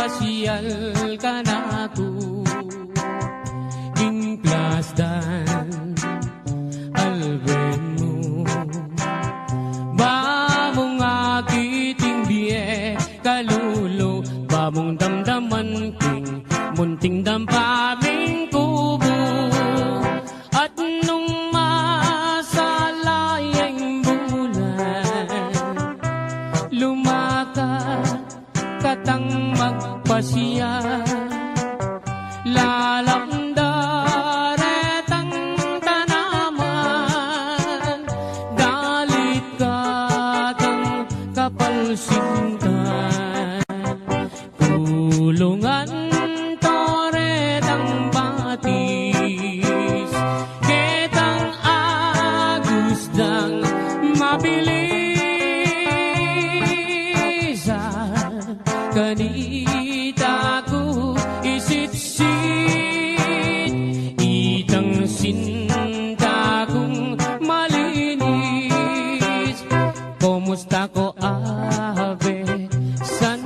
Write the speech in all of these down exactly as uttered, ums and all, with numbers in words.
pasyal kanaku king plasdan, alben mu. Ba mung akit ing bie kalulu, ba mung damdaman king munting dampa ming kubu. At nung masala ya ing bulan, lumakad katang magpasyal, lalapda retang tanaman, dalit katang kapalsintan. Kulungan to retang batis, ketang agus dang mabilisan. Kanita ku isitsit itang sinta kung malinis. Kumusta ko, Abe? San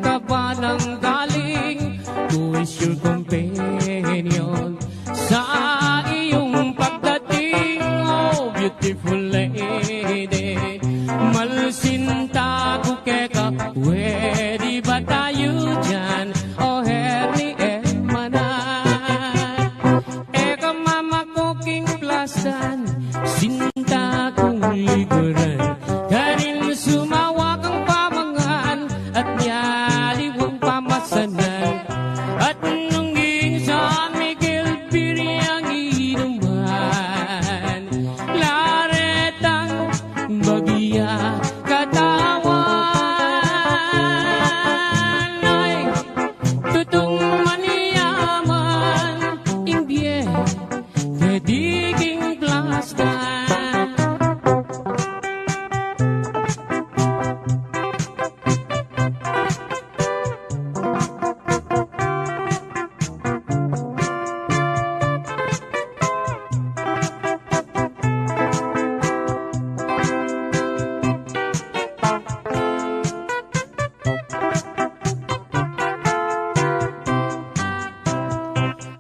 ka ba nang galing? Who is your companion sa iyong pagdating? Oh, beautiful lady, malsinta ku keka, pwede ba tayo dyan? O herni hermana, e ka mamaku king plasdan, sinta kung likuran, karin sumawa kang pamangan at nyaliwang pamasanan. At nung ing San Miguel biryang inuman, la retang bagya katawan. Ay, tutung manyaman ing bie keti king plasdan.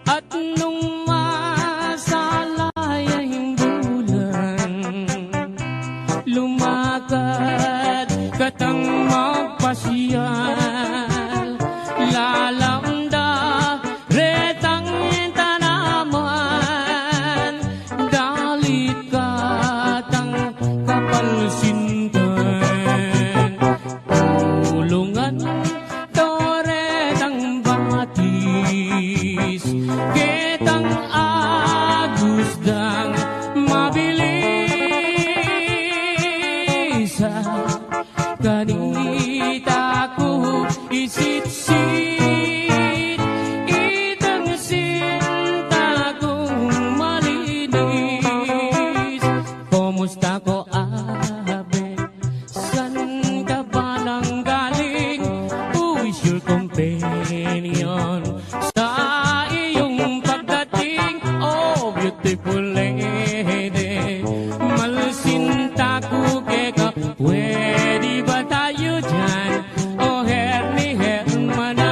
At nung masala ya ing bulan, lumakad katang magpasyal, lalamda retang tanaman, dalit katang kapalsintan. Kulungan to retang batis, ketang agus dang mabilisan. Kanita ku isitsit itang sinta kung malinis. Kumusta ko, Abe? San ka ba nang galing? Who is your companion sa iyong pagdating? Oh, beautiful lady, malsinta ku keka, pwede ba tayo dyan? O herni hermana,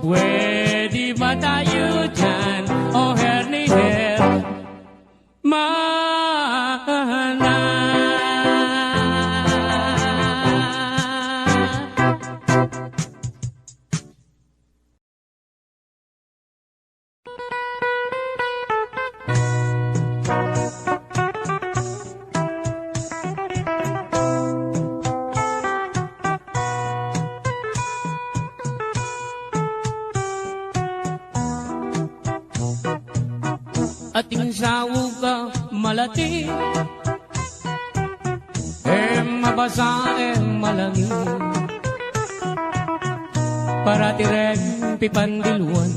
pwede ba tayo dyan? O herni her- mana. Ating saug a malati, e mabasa, e malangit. Parati reng pipandiluan,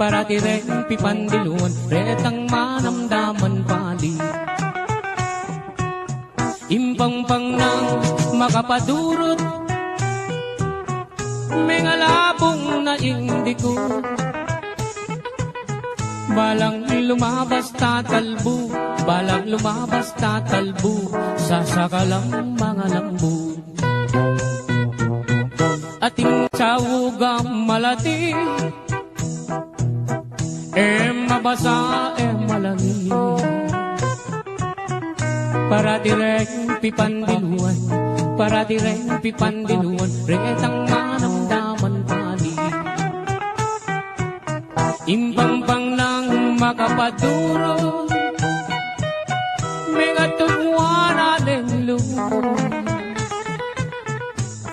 parati reng pipandiluan, retang manamdaman pali. Impangpang nang makapadurut, mengalabung na ing dikut. Balang lumabas tatalbu, balang lumabas tatalbu, sasakalang mangalambu. Ating saug malati, e mabasa, e malangit. Parati reng pipandiluan, parati reng pipandiluan, retang manamdaman pali. Ing pampang nang makapadurut, mengatugwa na deng lub.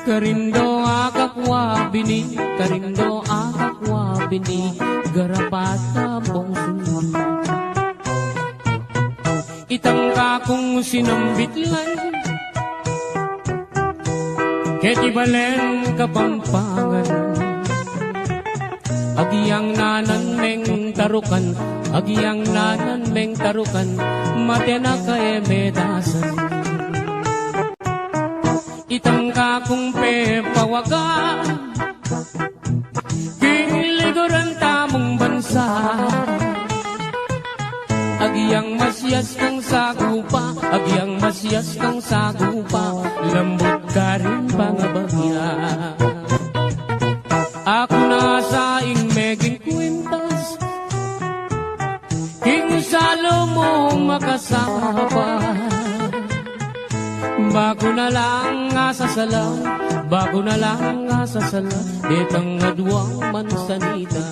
Karin do akakwa bini, karin do akakwa bini, garapat a bong sundut. Itang kakung sinambit lan, keti balen Kapampangan. Agyang nanan meng tarukan, agyang nanan meng tarukan, mate na ka e medasan. Itang kakung pepawaga, king liguran tamung bansa. Agyang masias kang sagupa, agyang masias kang sagupa, lambut karin pangabagya. Aku na sa ing meging kwintas, king salu mu makasaba. Baku na lang asasala, baku na lang asasala, detang aduang mansanita.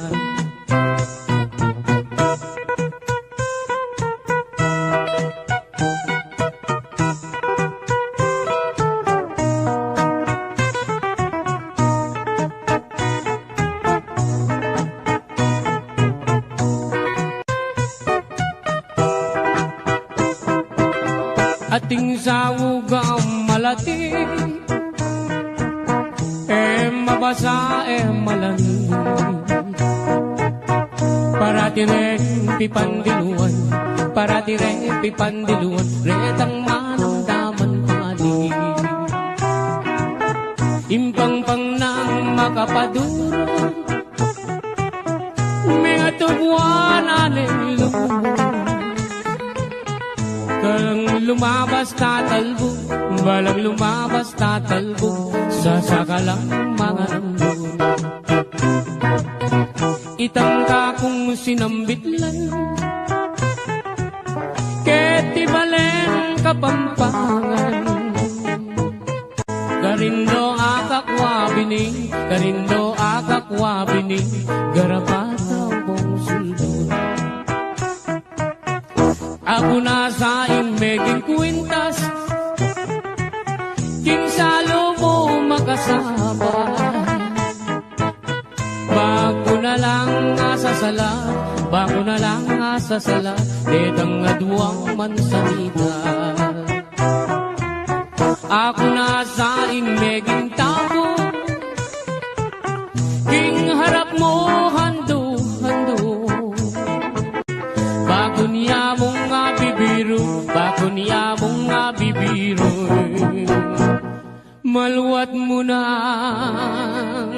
Ating sauga malati, e mabasa, e malangit. Parati reng pipandiluan, parati reng pipandiluan, retang manamdaman pali. Ing pampang nang makapadurut, mengatugwa na deng lub. Kalang lumabas tatalbuk, balang lumabas tatalbuk, sasakalang manganambut. Itang kakung sinambit lan, keti balen Kapampangan. Karin do akakwa bini, karin do akakwa bini, garapat a bong sundut. Aku na sa ing meging kwintas, king salu mu makasaba. Baku na lang asasala, baku na lang asasala, detang aduang mansanita. Aku na sa ing meging taku, king harap mu handu-handu. Baku nia mung abibiru, baku nia mung abibiru, maluat mu nang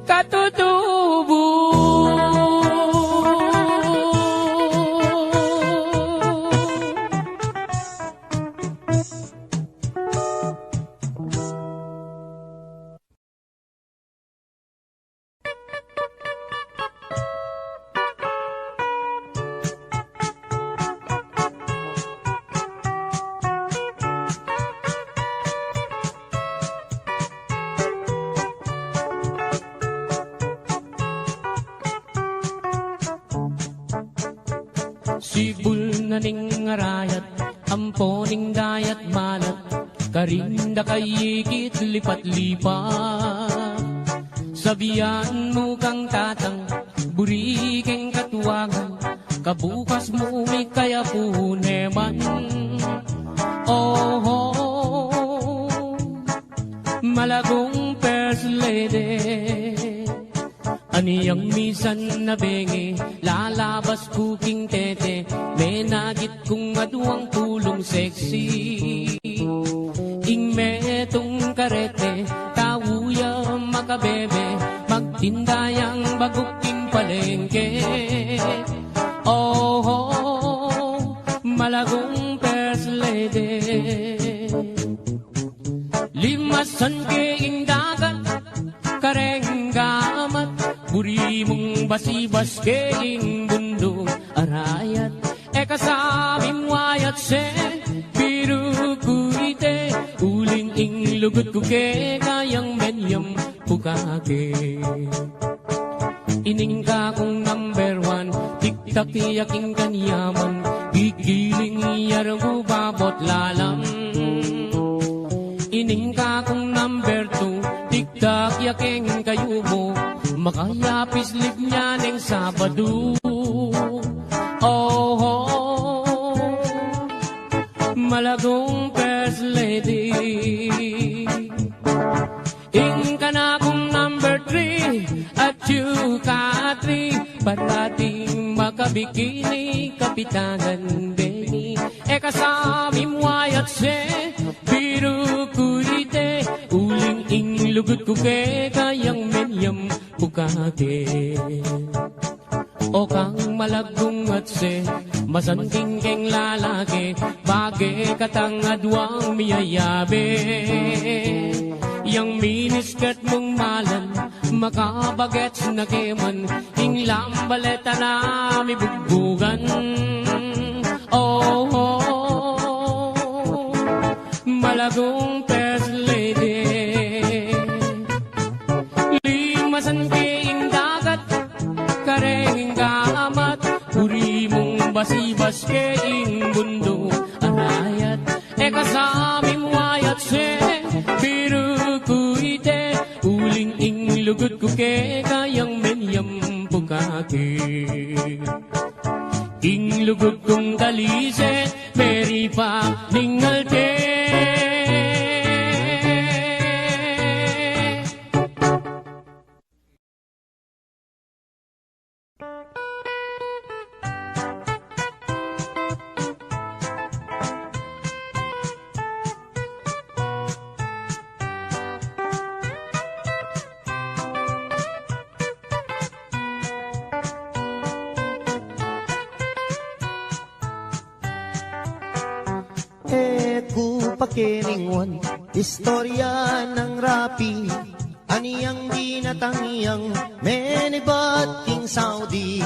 katutubu. Sibul na ning arayat, ampo ning dayat malat, karin da kayikit lipat-lipat. Sabian mu kang tatang, buri keng katuangan, kabukas mu mikayapu ne man. Oho, malagung first lady. Aniyang misan a bengi, lalabas ku king tete, menagit kung aduang pulung sexy. Ing metung karete, tau ya makabebe, magtinda yang baguk king palengke. Oho, malagung first lady. Limasan ke ing dagat, kareng Basibas ke ing bundung arayat, e ka sa mimwayat se, biru ku ite, uling ing lugud ku keka yang menyampu ka ke. Ining kakung number one, tiktak ya king kanyaman, gigiling ya reng bubabot lalam. Ining kakung number two, tiktak ya keng kayumu, makaya pislip nya neng Sabadu. Oho, malagung first lady. Ing kanakung number three, at you ka three, parating makabikini, Kapitanan Benny. E ka sa mimwayat se, biru ku ite, uling ing lugud ku keka yang menyampu ka ke. O kang malaggung atse, masanting keng lalaki, bage katang adwang miyayabe. Yang miniskirt mung malan, makabagets na ke man, ing lambaleta na mibugbugan. Oh, oh, malaggung first lady. Limasan ke ing dagat, kareng ing kaamat, buri mung basibas ke ing bundung arayat. E ka sa mimwayat se, biru ku ite, uling ing lugud ku keka yang menyampu ka ke. Ing lugud kung taliset, meri pa ningalte. E ku pakiningwan istorya nang Rapi, anyang binatang yang menibat king Saudi.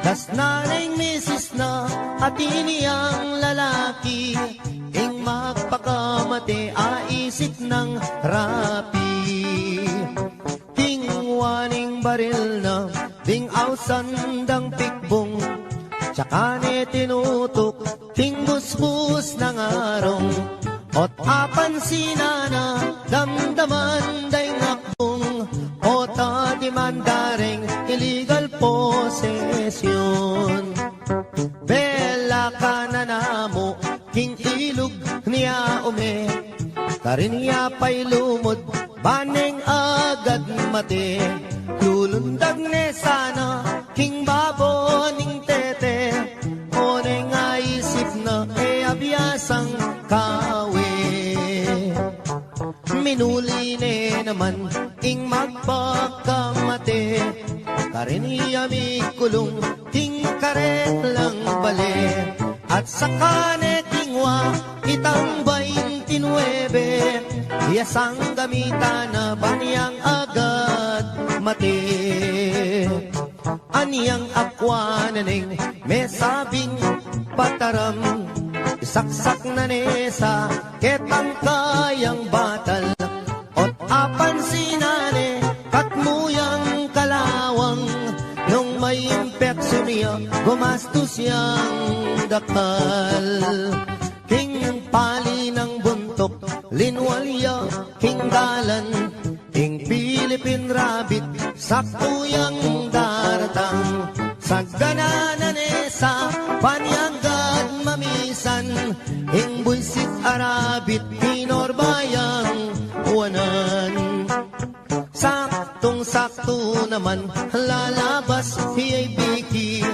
Dasnan neng misis na at ining lalaki, ing magpakamate a isip nang Rapi. Kingwa ne ing baril na ding ausan dang pikbung, tsaka ne tinutuk king busbus nang arung. O't apansinan na, damdaman da ing akbung, o't adimanda reng illegal possession. Bela ka na namu king ilug nia ume, karin ya pay lumud, ban neng agad mate. Lulundag ne sana king babo ning tete, o neng aisip na e abiasang kawe. Minuli ne naman ing magpakamate, karin ya mikulung king karelang bale. At saka ne kingwa itang baintinuebe, ya sang gamitan na ban yang agad mate. Anyang akwa na neng mesabing pataram, isaksak na ne sa ketang kayang batal. O't apansinan ne katmu yang kalawang, nung may impeksyon ya gumastus yang dakal. King pali nang buntuk linwal ya king dalan, ing Philippine Rabbit saktu yang daratang. Sagana na ne sa panyangad mamisan, ing buisit a rabbit pinorbayang wanan. Saktung-saktu naman lalabas hi Biki,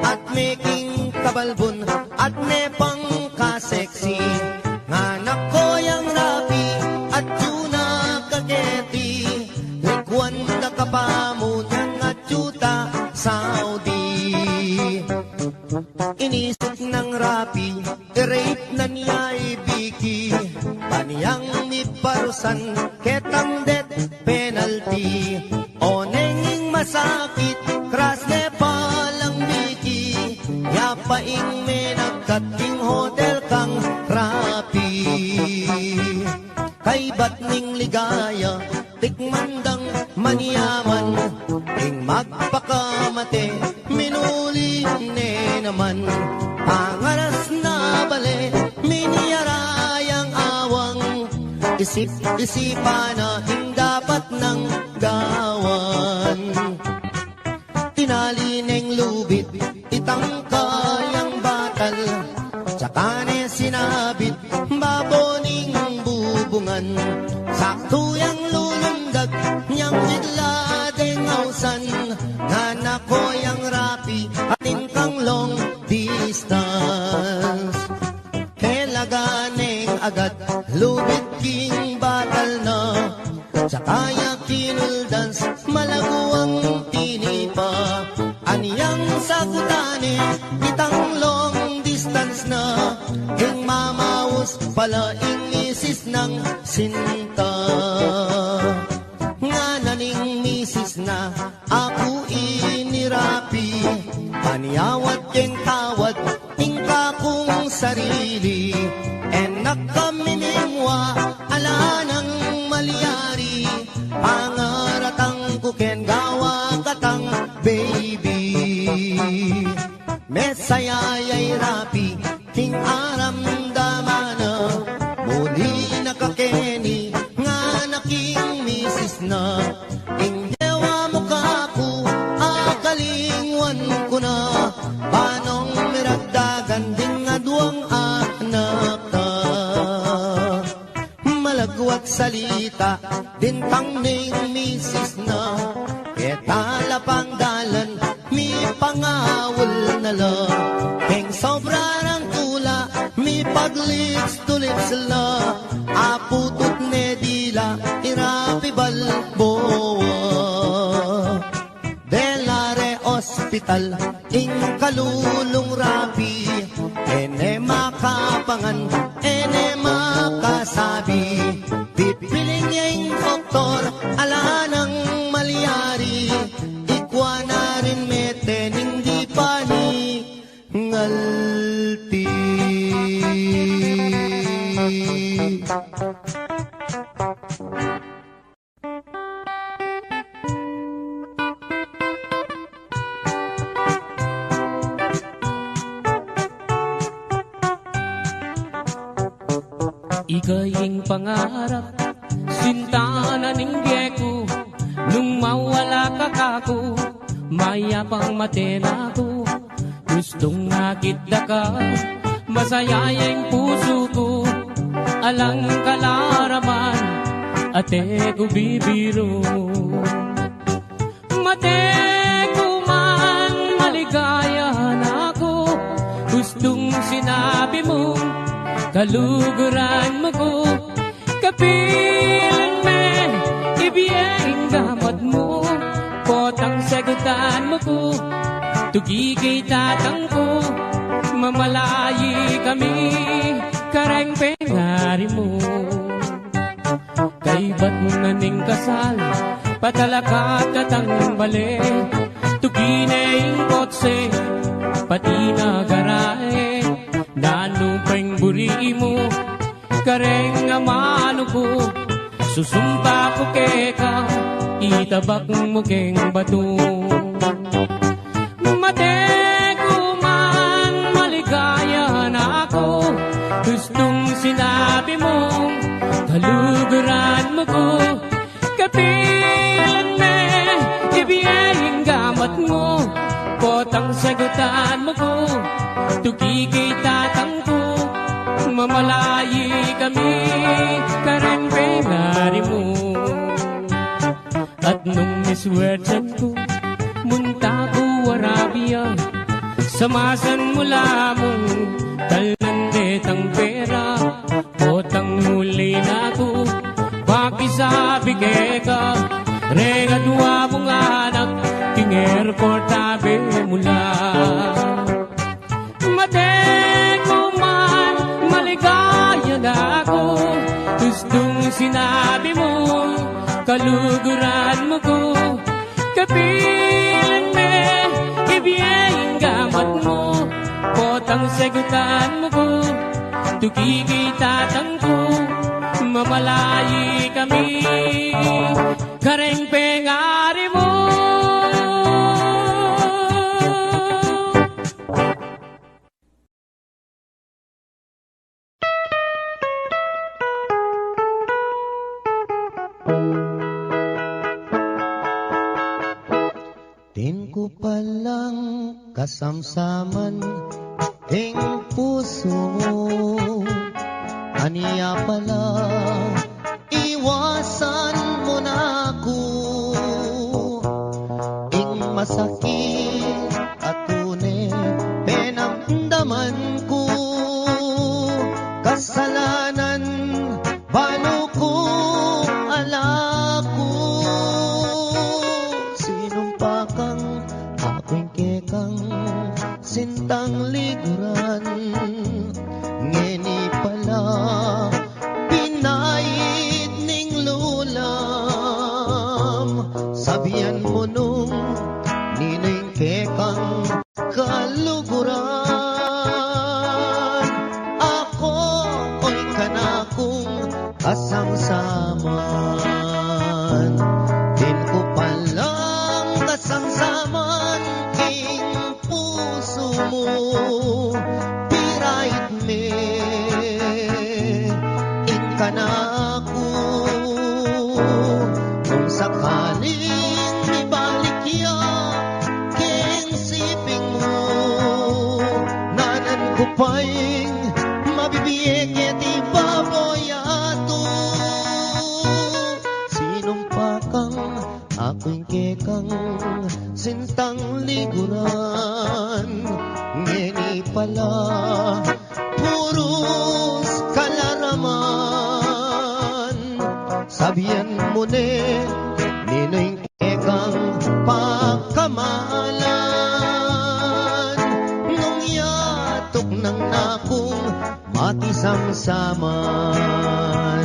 at meking kabalbun at mepang kaseksi. Nganak ko yang Rapi, at yuna kaketi, likwan na kapamu nyang at yuta Saudi. Inisip nang Rapi, i-rape na ne i Biki, ban yang miparusan ketang death penalty. O neng ing masakit, crush ing menagkat king hotel kang Rapi. Kaybat ning ligaya, tikman dang manyaman, ing magpakamate, minuli ne naman. Pangaras na bale, minyara yang awang, isip-isipan na ing dapat nang gawan. Tinali neng lubid, itang kayang batal, tsaka ne sinabit, babo ning bubungan. Saktu yang lulundag, nyang bigla deng ausan, ngana ko yang Rapi, atin kang long distance. Kelaga neng agad, lubid king batal na, tsaka ya kinuldans, malaguang tinipa. Anyang sagutan ne, itang long distance na, ing mamaus pala ing misis nang sinta. Ngana ning misis na, aku ini Rapi, panyawad keng tawad ing kakung sarili. E na kami mimwa, ala nang malyari, pangaratang ku ken gawa katang baby. Mesaya ya i Rapi, king aramdaman na, muli na ka keni, ngana king misis na. Ing dewa mu kaku, akalingwan ku na, banong miragdagan ding aduang anak ta. Malagwat salita, bintang ning misis na, e tala pang dalan, mipangawul na la. Keng sobra nang tula, mipag-lips to lips la, aputut ne dila, i Rapi Balboa. Dela re ospital, ing kalulung Rapi, e ne makapangan, e ne makasabi. Pipiling ya ing doktor, ala nang malyari, ikwa na rin mete ning di paningalti. Ika ing pangarap, sinta na ning bie ku, nung mawala ka kaku, mayap ang mate na ku. Gustung makita ka, masaya ing pusu ku, alang kalaraman, ate ku bibiru. Mate ku man, maligaya na ku, gustung sinabi mu, kaluguran mu ku, kapilan me, ibie ing gamat mu, potang sagutan mu ku, tuki keng tatang ku, mamalayi kami, kareng pengari mu. Kaybat na ning kasal, patalakat katang bale, tuki ne ing kotse, pati na garahe, nanu peng buri mu, kareng amanu ku, susumpa ku keka, itabak mu keng batu. Mate ku man, maligaya na ku, gustung sinabi mu, kaluguran mu ku, kapilan me, ibie ing gamat mu, potang sagutan mu ku, tuki keng tatang ku, mamalayi kami, kareng pengari mu. At nung miswerten ku, munta ku Arabia, samasan mu la mung talnan detang pera, potang muli na ku, pakisabi keka, reng adua mung anak, king airport abe mu la. Mate ku man, maligaya na ku, gustung sinabi mu, kaluguran mu ku, kapilan me, ibie ing gamat mu, Potang sagutan mu ku, tuki kita tangku, mamalayi kami kareng pengari mu. Atin ku palang kasamsaman ing pusu mu, anya pala iwasan mu na ku. Ing masakit a tune penamdaman ku, kasalanan balu ku ala ku. Sinumpa kang aku ing kekang sintang liguran, ngeni pala pinait ning lulam. Sabian mu nung ninu ing kekang kaluguran. Aku o ing kanakung kasamsaman, atin ku palang kasamsaman ing pusu mu, pirait me ing kanaku. Nung sakaling mibalik ya keng siping mu, nanan ku pa ing mabibie keti baboy yatu. Sinumpa kang aku ing kekang sintang liguran, ngeni pala purus kalaraman. Sabian mu ne ninu ing kekang pakamalan, nung yatuk nang nakung makisamsaman.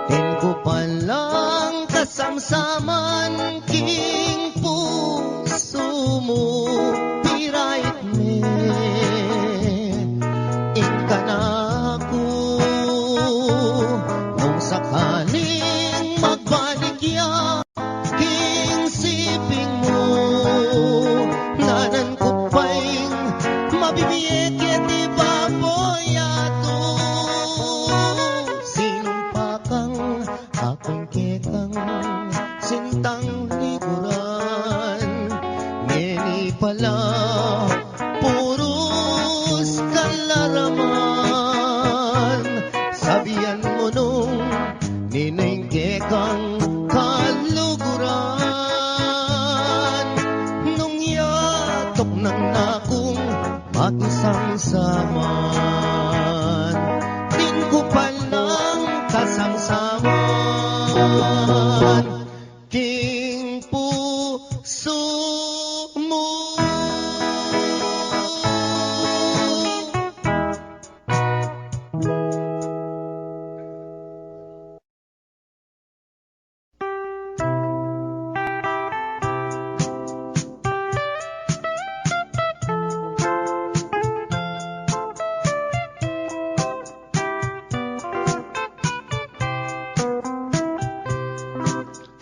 Atin ku palang kasamsaman king pusu mu, pirait me ing kanaku. Nung sakaling magbalik ya king siping mu, nanan ku pa ing mabibie keti baboy yatu. Sinumpa kang aku ing kekang sintang liguran, ngeni pala purus kalaraman. Sabian mu nung ninu ing kekang kaluguran, nung yatuk nang nakung makisamsaman. Atin ku palang kasamsaman king pusu mu.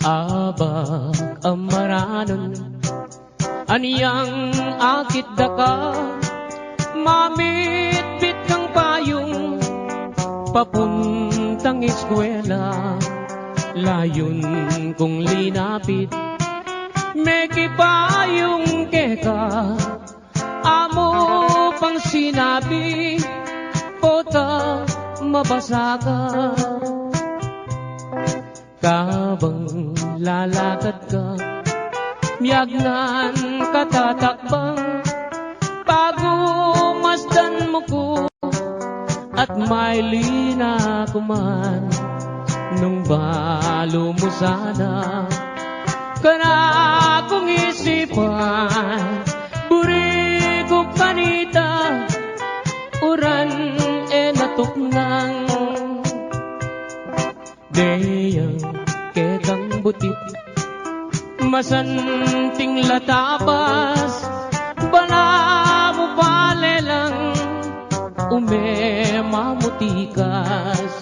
Abak a maranun anyang akit da ka, mamitbit kang payung papuntang eskwela. Layun kung linapit, mekipayung keka, amu pang sinabi, pota mabasa ka. Kabang lalakad ka, miyagnan ka tatakbang, pagumasdan mu ku Mailin na ku man nung balu mu sana. Kanakung isipan, buri ku kanita, uran e natuknang. Deng kekang butit, masanting la tabas, balamu palelang, ume mamutikas,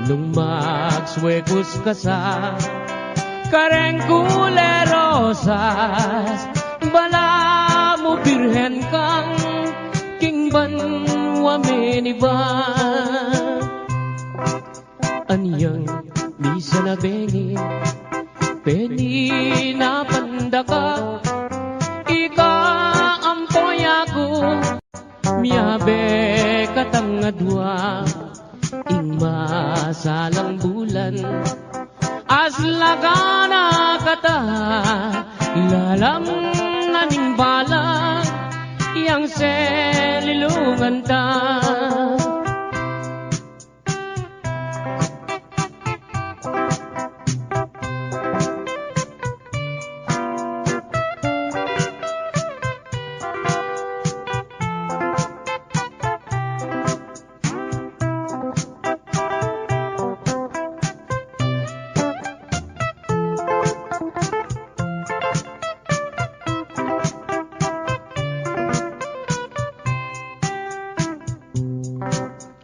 nung magsuekus ka sa kareng kule rosas, balamu birhen kang king banua meniban. Anyang misan a bengi, peni na pandaka, ika ampo ya ku, miyabe katang adua, ing masalang bulan, aslagan na kata, lalam na ning balang, yang selilungan ta.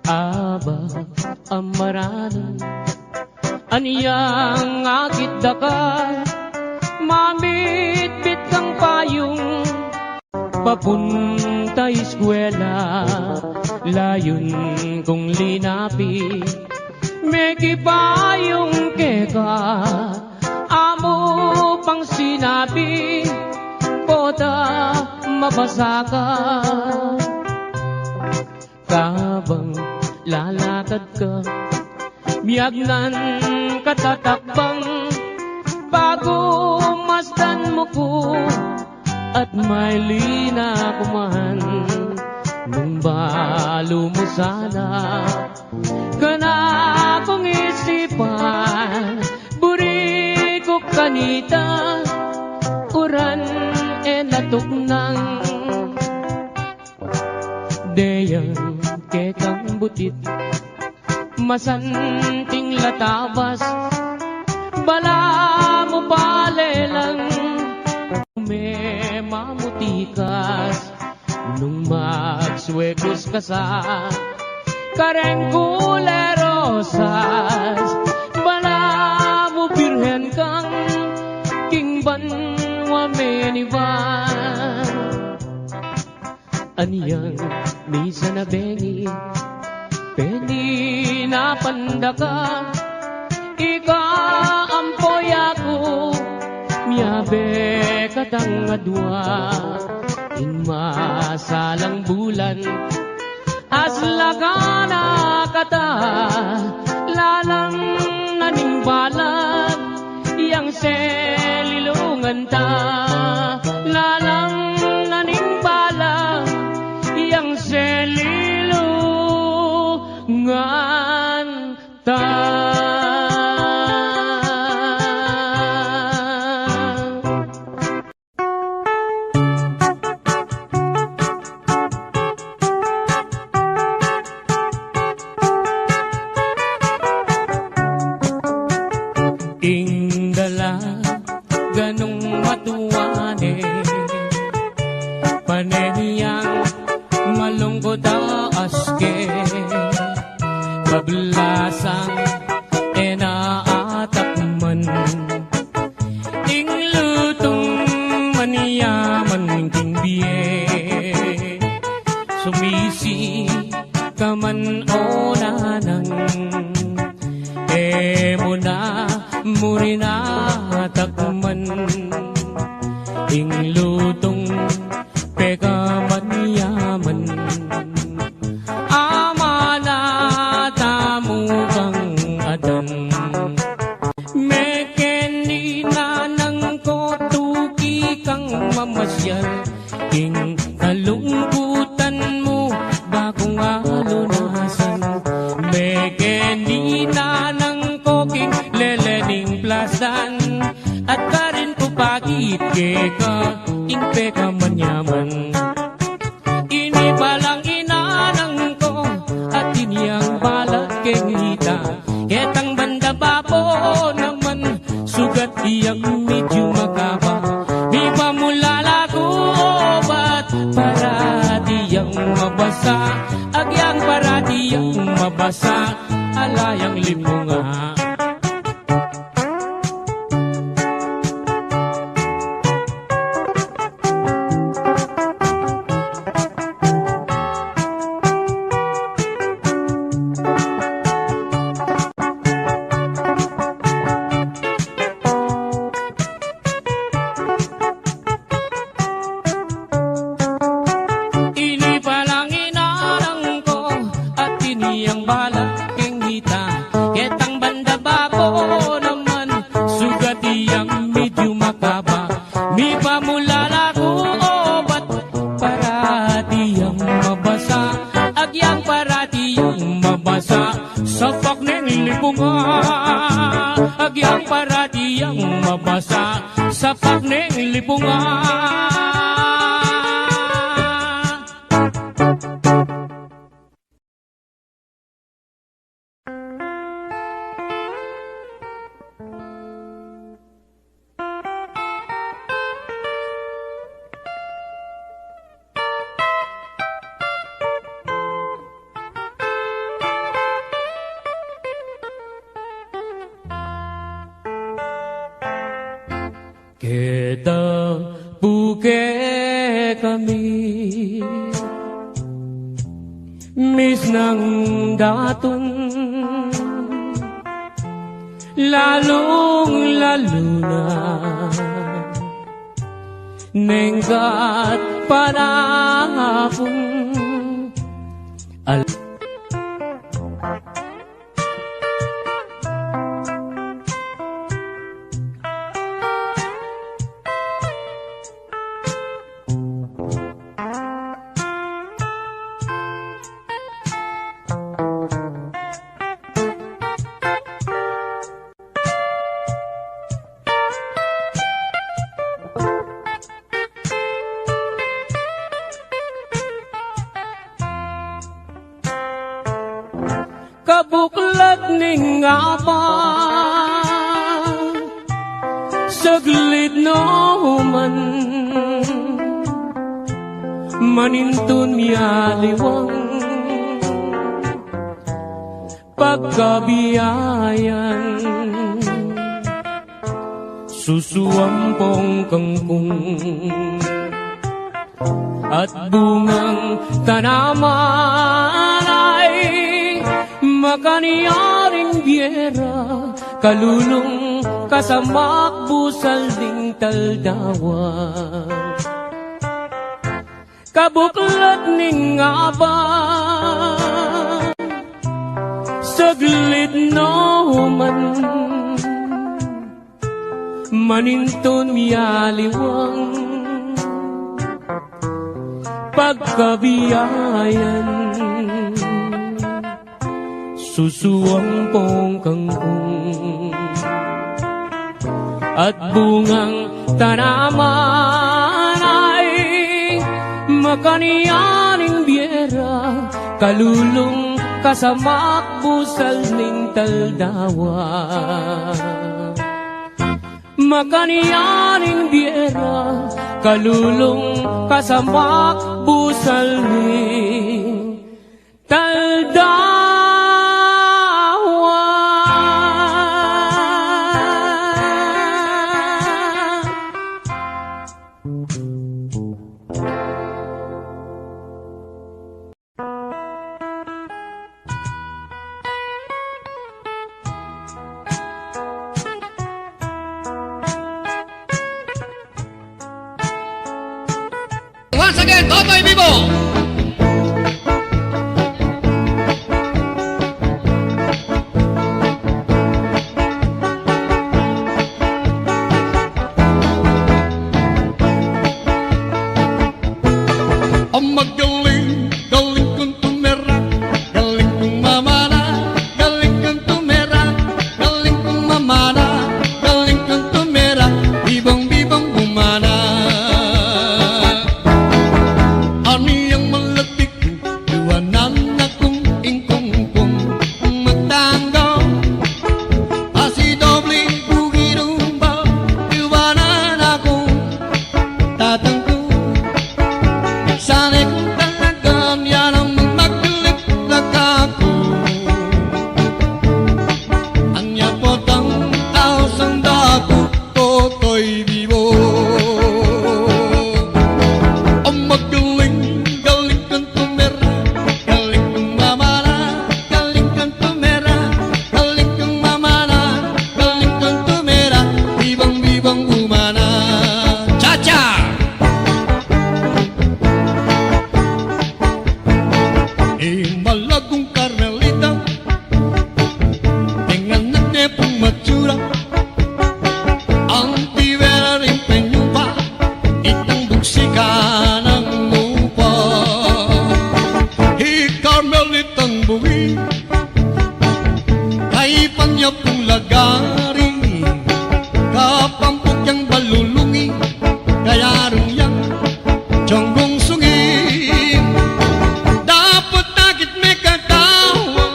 Aba, amaranan, anyang akit da ka, mamitbit kang payung, papunta iskuela, layun kung linapi, mekipayung keka, amu pang sinabi, pota mabasa ka. Kabang lalakad ka, miyagnan ka tatakbang, pagmasdan mu ku, at mailin na ku man, nung balu mu sana. Kanakung isipan, buri ku kanita, uran e natuknang. Deng kekang butit, masanting la tabas, balamu palelang, ume mamutikas, nung magsuekus ka sa kareng kule rosas, balamu birhen kang king banua meniban. Anyang misan a bengi, peni na pandaka, ika ampo ya ku, miyabe katang adua, ing masalang bulan, aslagan na kata, lalang na ning balang, yang selilungan ta, lalang na ning balang, yang selilungan ta. Ing dalaga nung matua ne, pane yang malungkut a aske, kablasang e na atakman. Ing lutung man yaman king bie, sumisi ka man o nanang, e mu na mu rin atakman. Ing lutung pekamanyaman, At karin ku pakit keka ing pekamanyaman. Ini palang inanang ku, atin yang balat keng hita. Ketang banda babo naman, sugat yang medyu makaba. Mipamulala ku obat parati yang mabasa. Agyang parati yang mabasa, ala yang lipunga. Ini palang inanang ku, atin yang balat keng hita. Ketang banda babo naman, sugat yang medyu makaba. Mipamulala ku obat parati yang mabasa. Agyang parati yang mabasa, sapak neng lipunga. Agyang parati yang mabasa, sapak neng lipunga. Keta pu kekami misnang datun, lalung-lalu na neng kat panapun. Al- Kabuklat ning abang, saglit no man, manintun mialiwang pagkabiayan. Susuampong kangkung at bungang tanaman ay makanyaring biyera, kalulung kasamak busal ding taldawa. Kabuklat ning abang, saglit no man, manintun mialiwang pagkabiayan. Susuampong kangkung at bungang tanaman ay makanyaring biyera, kalulung kasamak busal ning taldawa. Makanyaring biyera, kalulung kasamak busal ning taldawa. Once again, Totoy Bibo! Ang magaling, galing kung tumira, galing kung mamana, galing kung tumira, galing kung mamana, galing kung tumira. Bibo. O magaling, galing kang tumira, galing kang mamana, galing kang tumira, galing kang mamana, galing kang tumira, bibang-bibang bumana. Cha-cha! Ing malagung Carmelita, ing anak ne pung matsura, anti vera ring penyupa, itang buksikan nang lupa. Hi Carmelitang bugi, kaipan ya pung lagari, kapampuk yang balulungi, kayarung yang Jonggung sungi, dapot akit mekatawan,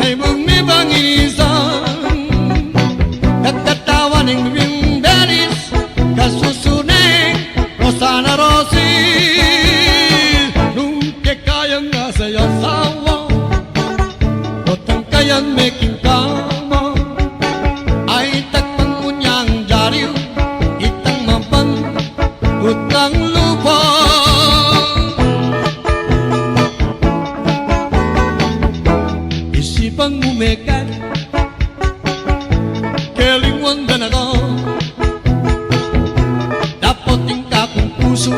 mebung mebang inisan, kakatawan ing ring beris, kasusuneng Rosana Rosi, nung kekayang asawa, otang kayang meking kama, ay takpan mu nyang jariu, itang maban utang lupa. Isipan mu mekat, kelingwan da na ko, dapot ing kakung pusu,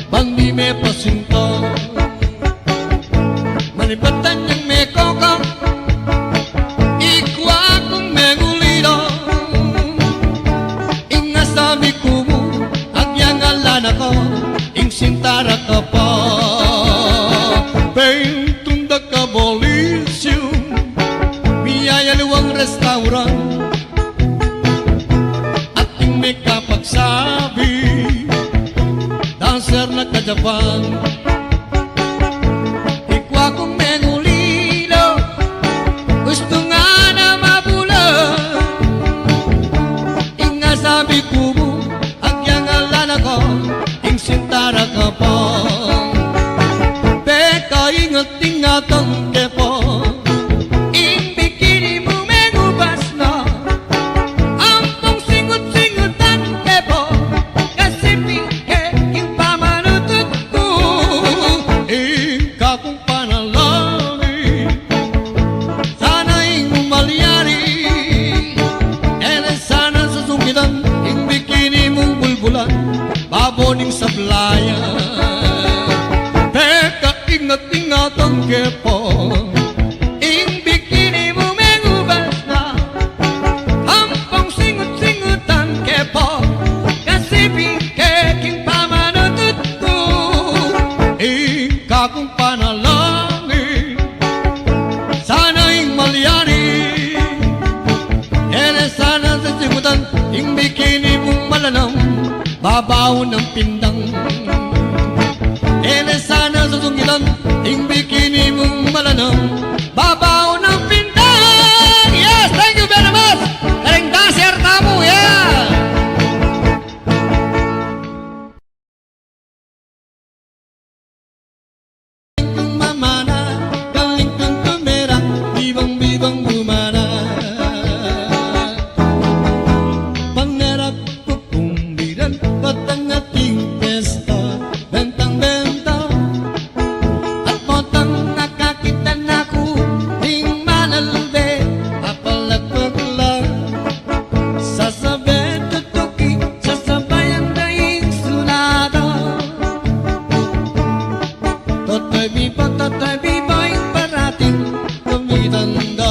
ban di mepasinta. Manibatan yang mekokang, ikwa kung mengulila. Ing asabi ku mu, agyang ala na ko, ing sinta ra ka pa. Peng tunda ka bolisiu, miyayaliwang restaurant. Ating mekapagsabi, dancer na ka Japan. Ikwa kung mengulila, gustu nga na mabulan. Ing asabi ku mu, agyang ala na ko, ing sinta ra ka pa. Pekaingat-ingatan ke pa, ing bikini mu mengubas na. Ampong singut-singutan ke pa, kasi pike king pamanutut ku. Ing kakung panalangin, sana ing malyari, e ne sana susungitan ing bikini mung bulbulan, babo ning sablayan. Pekaingat-ingatan ke pa, ing bikini mu mengubas na. Ampong singut-singutan ke pa, kasi pike king pamanutut ku. Ing kakung panalangin, sana ing malyari, e ne sana susungitan ing bikini mung malanam, babaw nang pindang. E ne sana susungitan ing bikini mung malanam, babaw nang pindang. Yes, thank you very much. Karing dancer tamu, yeah. Galing kang mamana, galing kang tumira, bibang-bibang bumana. Pangarap ku pung biran, patang ating pesta, bentang-benta. At potang nakakita na ku ning manalbe, apalagpag la. Sasabe tutuki, sasabayan da ing sunada. Totoy bibo, totoy bibo ing parating, kumitanda.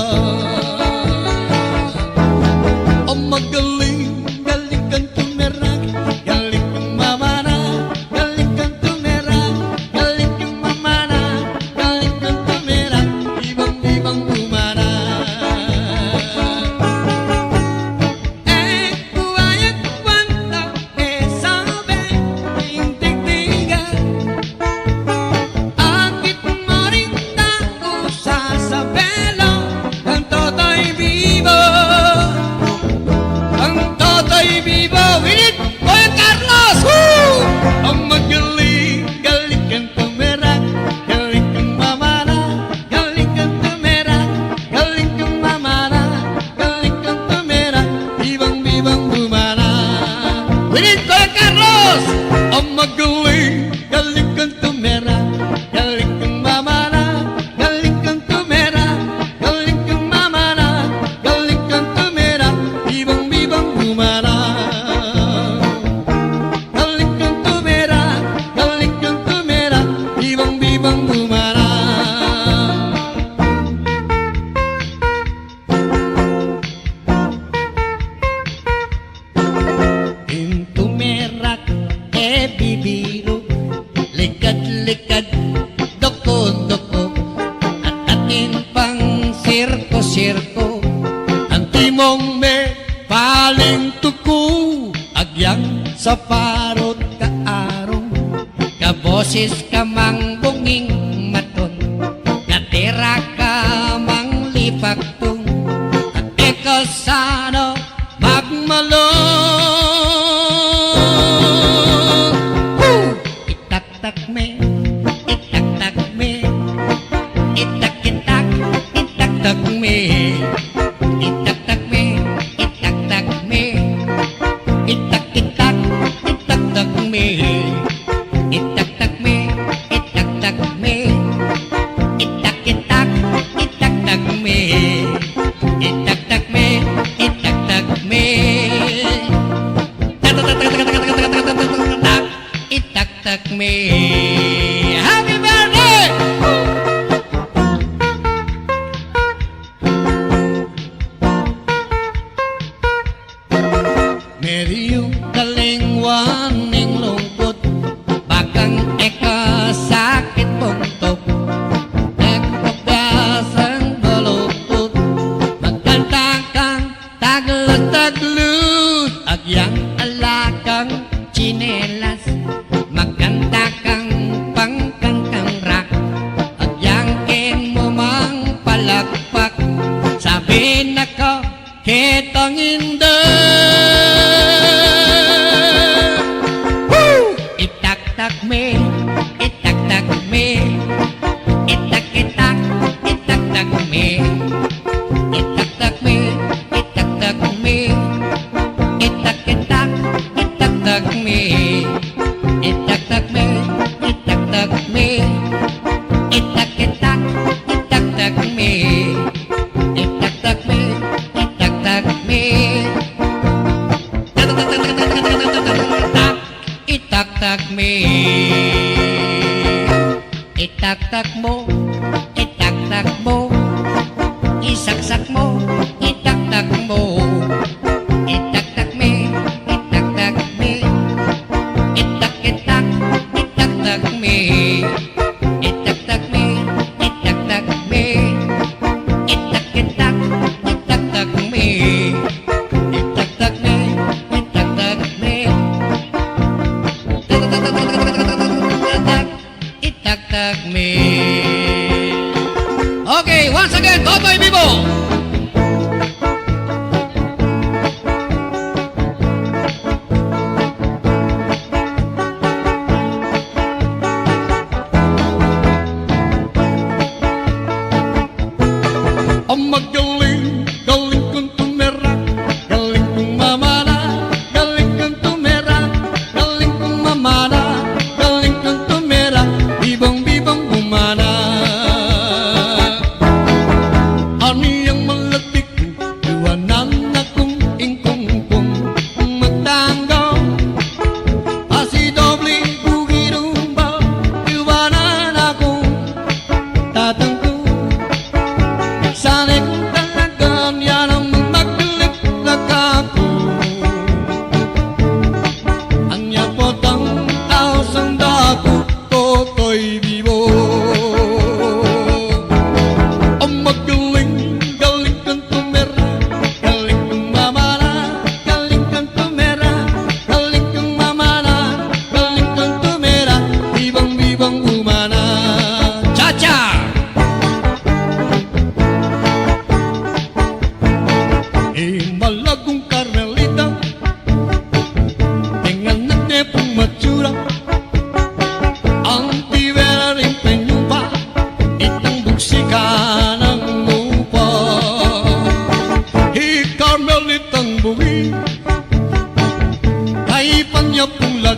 O magaling, galing kang tumira, galing kang mamana, galing kang tumira, galing kang mamana, galing kang tumira, bibang-bibang bumana. E ku ayat wanta, e sabe ing tigtigan. Akit mu ring tau sasabe la, kang totoy bibo, kang totoy bibo. We need Boy Carlos! Woo! O magaling, galing kang tumira, galing kang mamana, galing kang tumira, galing kang mamana, galing kang tumira, bibang Wilin, Kuya Carlos! Ang magaling, galing kang tumera, galing kang mamana, galing kang tumera, galing kang mamana, galing kang tumera, bibang-bibang bumana. Galing kang tumera, galing kang tumera, bibang-bibang bumana. Ing tumerak e bibiru, likad-likad, doko-doko, at atin pang sirko-sirko. Antimong me paling tuku, agyang saparut ka arung, kabosis ka mang bunging matun, katera ka mang lipaktung, at e ka sana magmalung. Hu! Itaktak me, itaktak me, itak-itak, itaktak me, itaktak me, itaktak me, itak-itak, itaktak me, itaktak me, itaktak me, itak-itak, itaktak me, itaktak me, itaktak me. Itaktak me. Happy birthday! Meriyu, kalingwan ning lungkut, bakang e ka sakit buntuk, e ka basang balukut, magkanta kang taglut-taglut, agyang ala kang tsinelas, magkanta kang pangkantang rock, agyang ken mu mang palakpak, sabi na ka ketang inda. Woo! Itaktak me, itaktak me, itak-itak, itaktak me, itaktak me, itaktak me, itak-itak, itaktak me, itaktak me, itaktak me, itak-itak, itaktak me, itaktak me, itaktak me. Itaktak me. Itaktak mu, itaktak mu, isaksak mu, itaktak mu. Itaktak me, itaktak me, itak-itak, itaktak me. Itaktak me, itaktak me, itak-itak, itaktak me, itaktak me, itaktak me, itaktak me.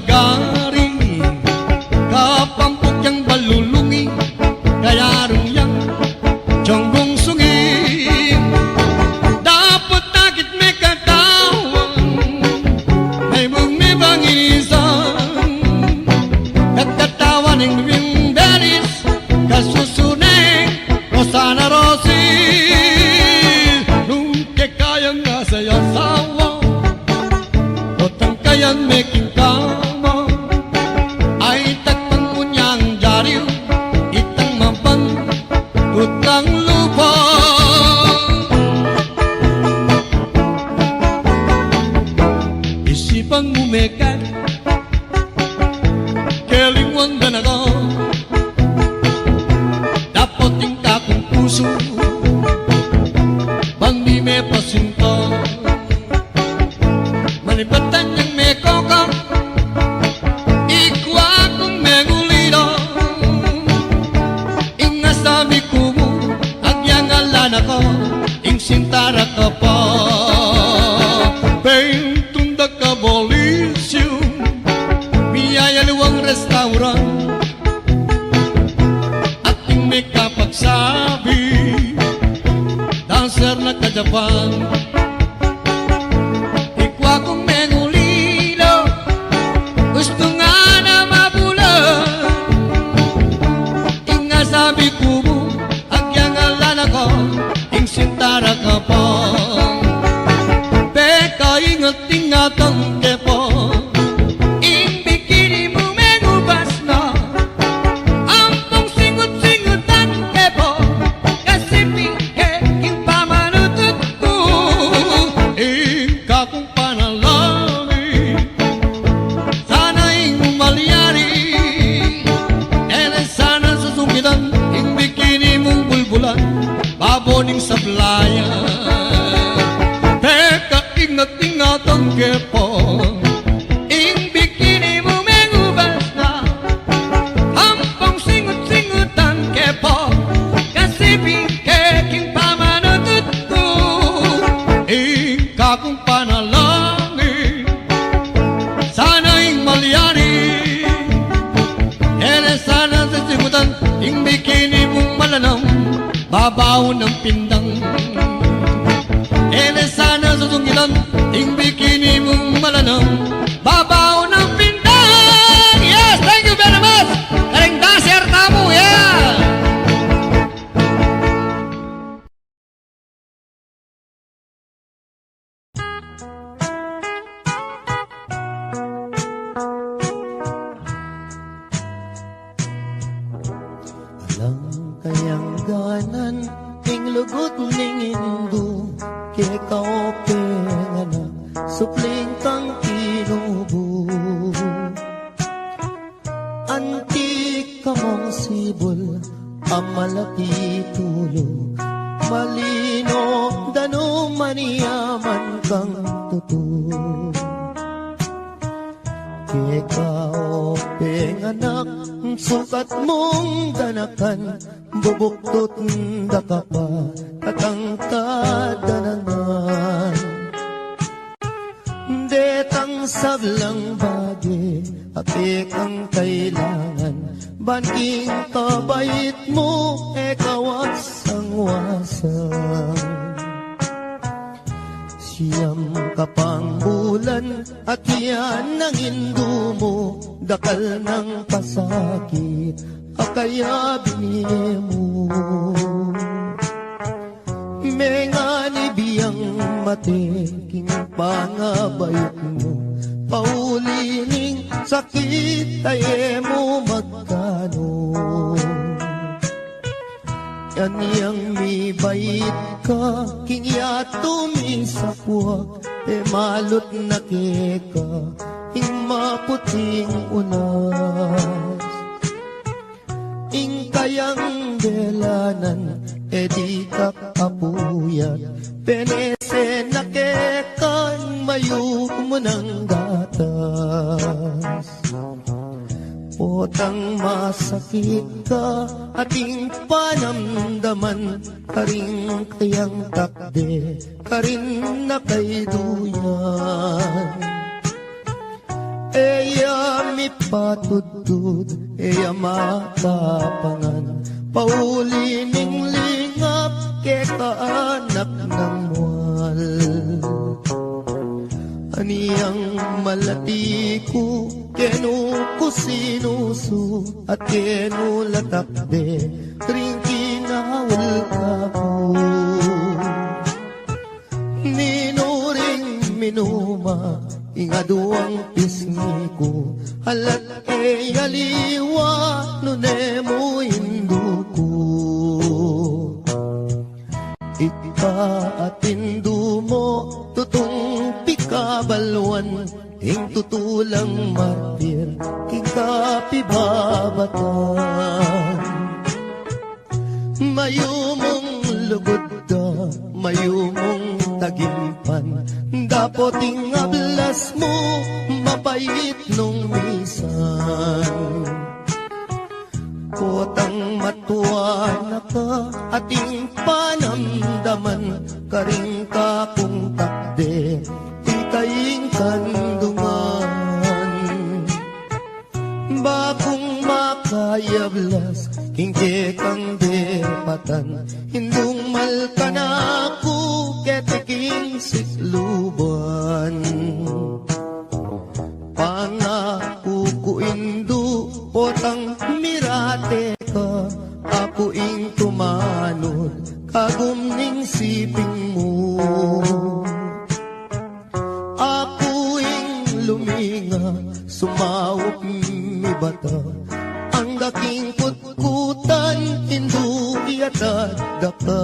Gari, kapampuk yang balulungi, kayarung yang jonggung sungi. Dapot akit me katawan, may bung me bang inisan, kakatawan ing bibing belis, kasusuneng Rosana Rosi. Nung kekayan na sa yasawa, o tangkayan me king kama, ay takpan mu nyang jariw, itang maban, utang lupa. Isipan mu me kat, kelingwan da na ka, dapot ing kakung pusu, ban di me pasinta. Manibatan yang me koka, ikwa kung me ngulila. Ing asabi ku mu, agyang ala na ka, ing sinta ra ka pa. Peng tunda ka Bolisium, miyayaliwang restaurant, ating me kapagsabi, dancer na ka Japan. Ikwa kung me ngulila, gustu nga na mabulan. Ing asabi ku mu, agyang ala na ka, ing sinta ra ka pa. Pekaingat-ingatan ke pa, ing bikini mu mengubas na. Ampong singut-singutan ke pa, kasi pike king pamanutut ku. Ing kakung panalangin, sana ing malyari. E na sana susungitan ing bikini mung bulbulan, babo ning sablayan. Pekaingat-ingatan ke pa, ing bikini mu mengubas na. Ampong singut-singutan ke pa, kasi pike king pamanutut ku. Ing kakung panalangin, sana ing malyari. E na sana susungitan ing bikini mung malanam, babaw nang pindang. E na sana susungitan ing bikini mung malanam, babaw nang pindang. Yes, thank you very much. Karing dancer tamu, yeah. Alang kayang ganan ing lugud ning Indu, keka o penganak, supling kang tinubu. Anti ka mung sibul a malati tulu, malino danuman yaman kang tutu. Keka o penganak, sukat mung ganakan, bubuktut da ka pa, tatangkad da naman. Detang sablang bage a kekang kailangan, ban king kabait mu e ka wasang-wasang. Siyam ka pang bulan at yan ang indu mu, dakal nang pasakit a kaya bini mu. Menganib yang mate king pangabait mu, pauli ning sakit a e mu magkanu. Anyang mibait ka king yatu misapuak, e malut na keka ing maputing unas. Ing kayang delanan e ditak apuyat, penese na keka ing mayumu nang gatas. Potang masakit ka, ating panamdaman, karing kayang takde, karin na kay duyan. E ya patudtud, e ya makapangan, pauli ning lingap keka anak nang mual. Aniang malati ku, kenu ku sinusu, at kenu la takde ring kinaul kaku. Ninu ring minuma ing aduang pisngi ku, alat e aliwa nune mu indu ku. Ika at indu mu tutung pikabaluan, ing tutu lang martir king kapibabatan. Mayumung lugud da, mayumung tagimpan, dapot ing ablas mu mapait nung misan. Potang matua na ka, ating panamdaman, karing kakung takde, ika ing kandungan. Bakung makayablas king kekang depatan, indung malkan aku keti king sikluban. Pangaku ku indu, potang mirate ka, aku ing tumanud kagum ning siping mu. Aku ing luminga, sumaup mibata, angga king kutkutan, indu, iyatad da ka.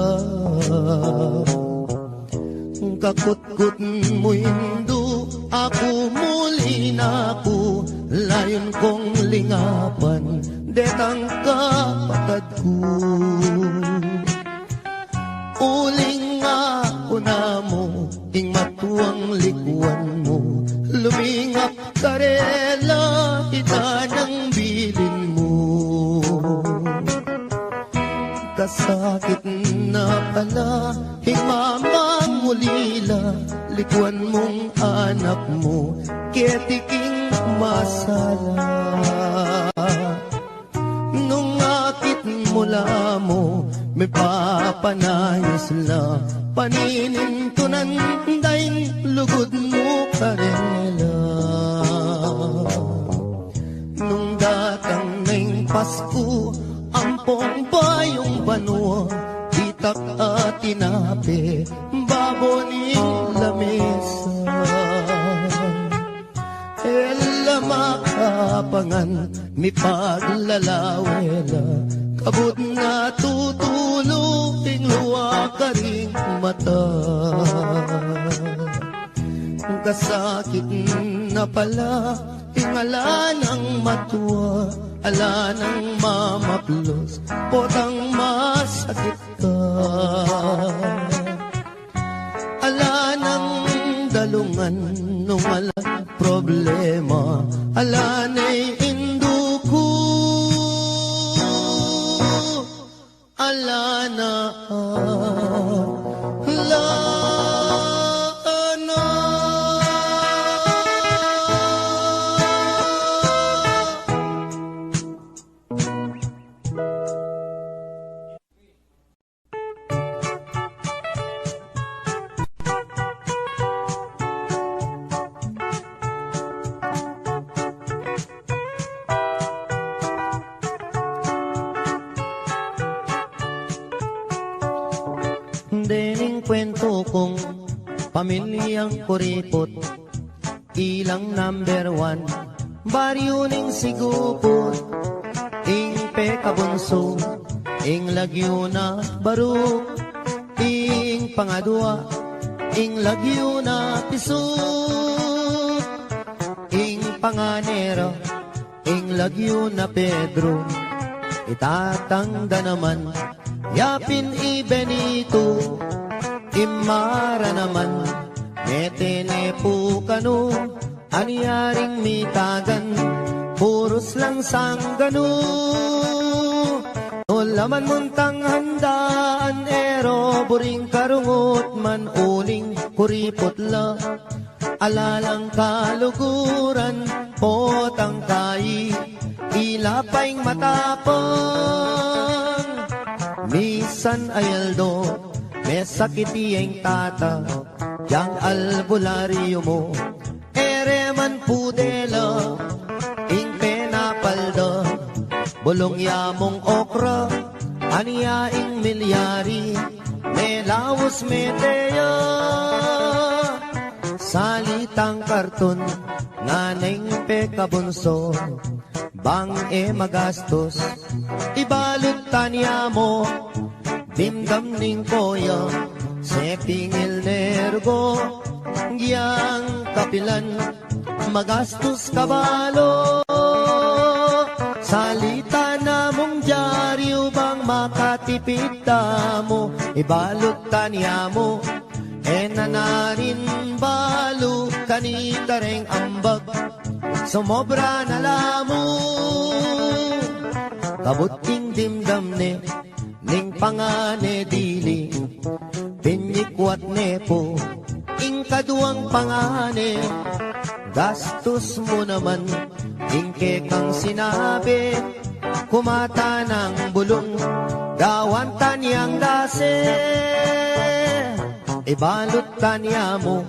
Kakutkut mu indu, aku muli na ku, layun kung lingapan detang kapatad ku. Uling aku namu ing matuang likuan mu, lumingap karela, ita nang bilin mu. Kasakit na pala ing mamangulila, likuan mung anak mu keti king masala. Nung akit mu la mu, mipapanayus la, paninintunan da ing lugud mu karela. Nung datang na ing Pasku, ampong bayung banua, itak at tinape, babo ning lamesa. E la makapangan, mipaglalawe la, kabud na tutulu ing luwa karing mata. Kasakit na pala ing ala nang matua, ala nang mamaplos, potang masakit ka. Ala nang dalungan nung alang problema, ala na'y indu ku, ala na, ala na. Dening kwentu kung pamilyang kuriput, ilang number one, baryu ning Siguput, ing pekabunsu, ing lagyu na Baruk, ing pangadua, ing lagyu na Pisuk, ing panganera, ing lagyu na Pedro, itatang da naman, yapin i Benito, i Mara naman, mete ne pu kanu, anya ring mitagan, purus lang sangganu. Nung laman muntang handaan, e ro buring karungut man, uling kuriput la, ala lang kaluguran, Potang kayi, ila pa ing matapang. Misan a aldo, mesakit ya ing tata, yang albularyo mu. E re man pudela ing penapalda, bulung ya mung okra, anya ing milyari, melaus mete ya. Salitang karton, nganeng pekabunso, bang e magastus, ibalut tanya mu, dimdam ning koya, sepingil ne rugo, yang kapilan, magastus ka balu. Salita na mung dyaryu bang makatipid tamu, ibalut tanya mu, e na narin balu kanita reng ambag, sumobra na la mu. Kabud ing dimdam ne, ning pangane dili, pinikwat ne pu, ing kaduang pangane, gastus mu naman, ing kekang sinabi, kumata nang bulung, gawan tanyang dase, ibalut tanya mu,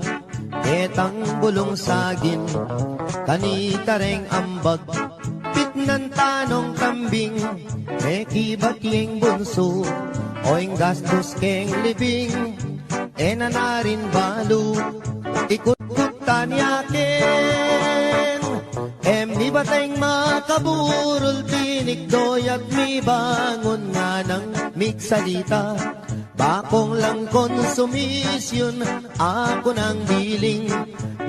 ketang bulung sagin, kanita reng ambag, pitnan tanong kambing, mekibat yeng bunsu, o ing gastus keng libing, e na narin balu, ikutkut tanya ken, e mibateng makaburul, tinikdo ya't mibangun, nganang migsalita, bakung lang konsumisyun, aku nang biling,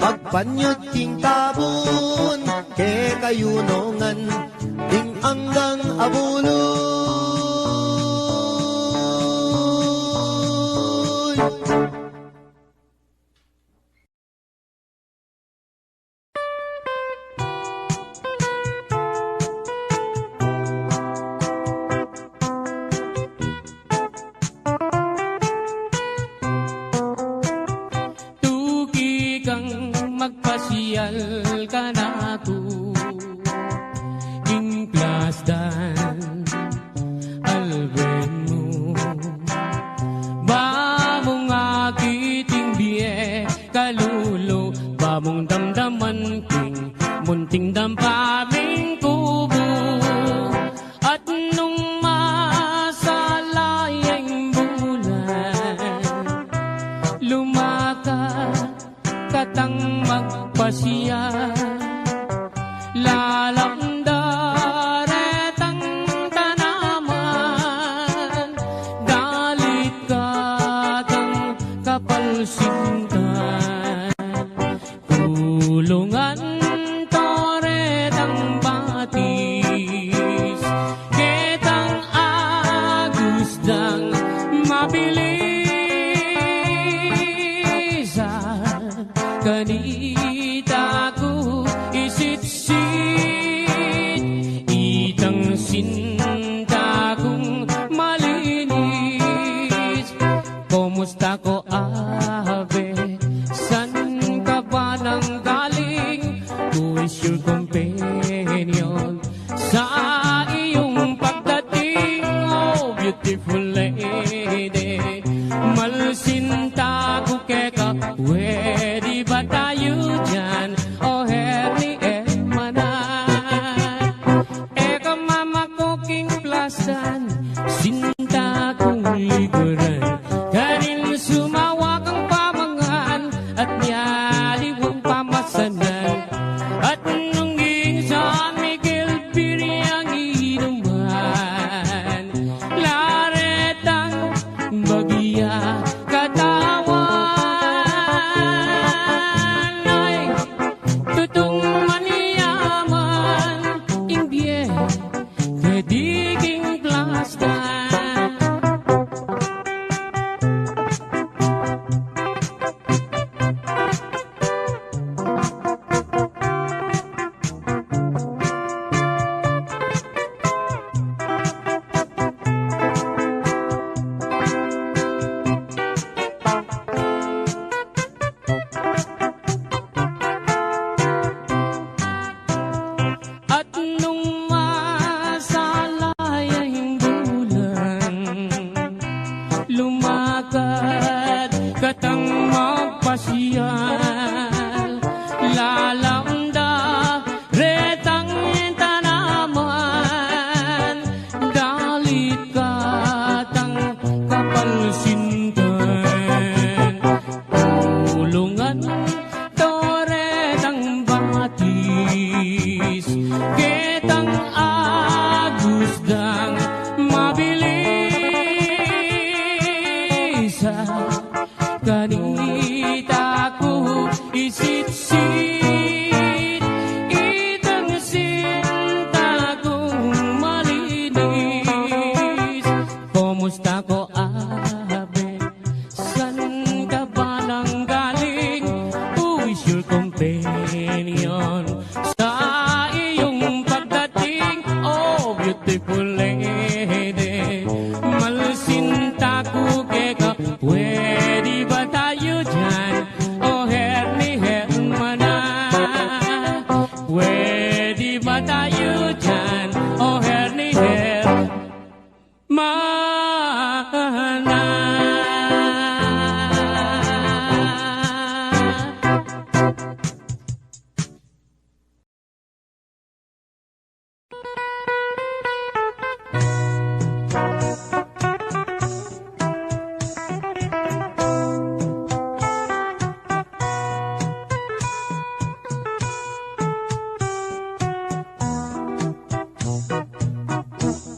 magpanyut king tabun, kekayu nongan, ding anggang abuluy. Tuki kang magpasyal kanaku king plasdan Albuin mu, ba mung akit ing bie kalulu, ba mung damdaman king munting dampa ming kubu. At nung masala ya ing bulan, lumakat katang magpasyal, lalapda retang tanaman, dalit katang kapalsintan, kulungan to retang batis, ketang agus dang mabilisan. Kanita ku isitsit itang sinta kung malinis. Kumusta ko, Ave? San ka ba nang galing? Who is your companion? Sa iyong pagdating, oh beautiful lady, malsinta ku keka, pwede ba tayo dyan? O Hermie, e man a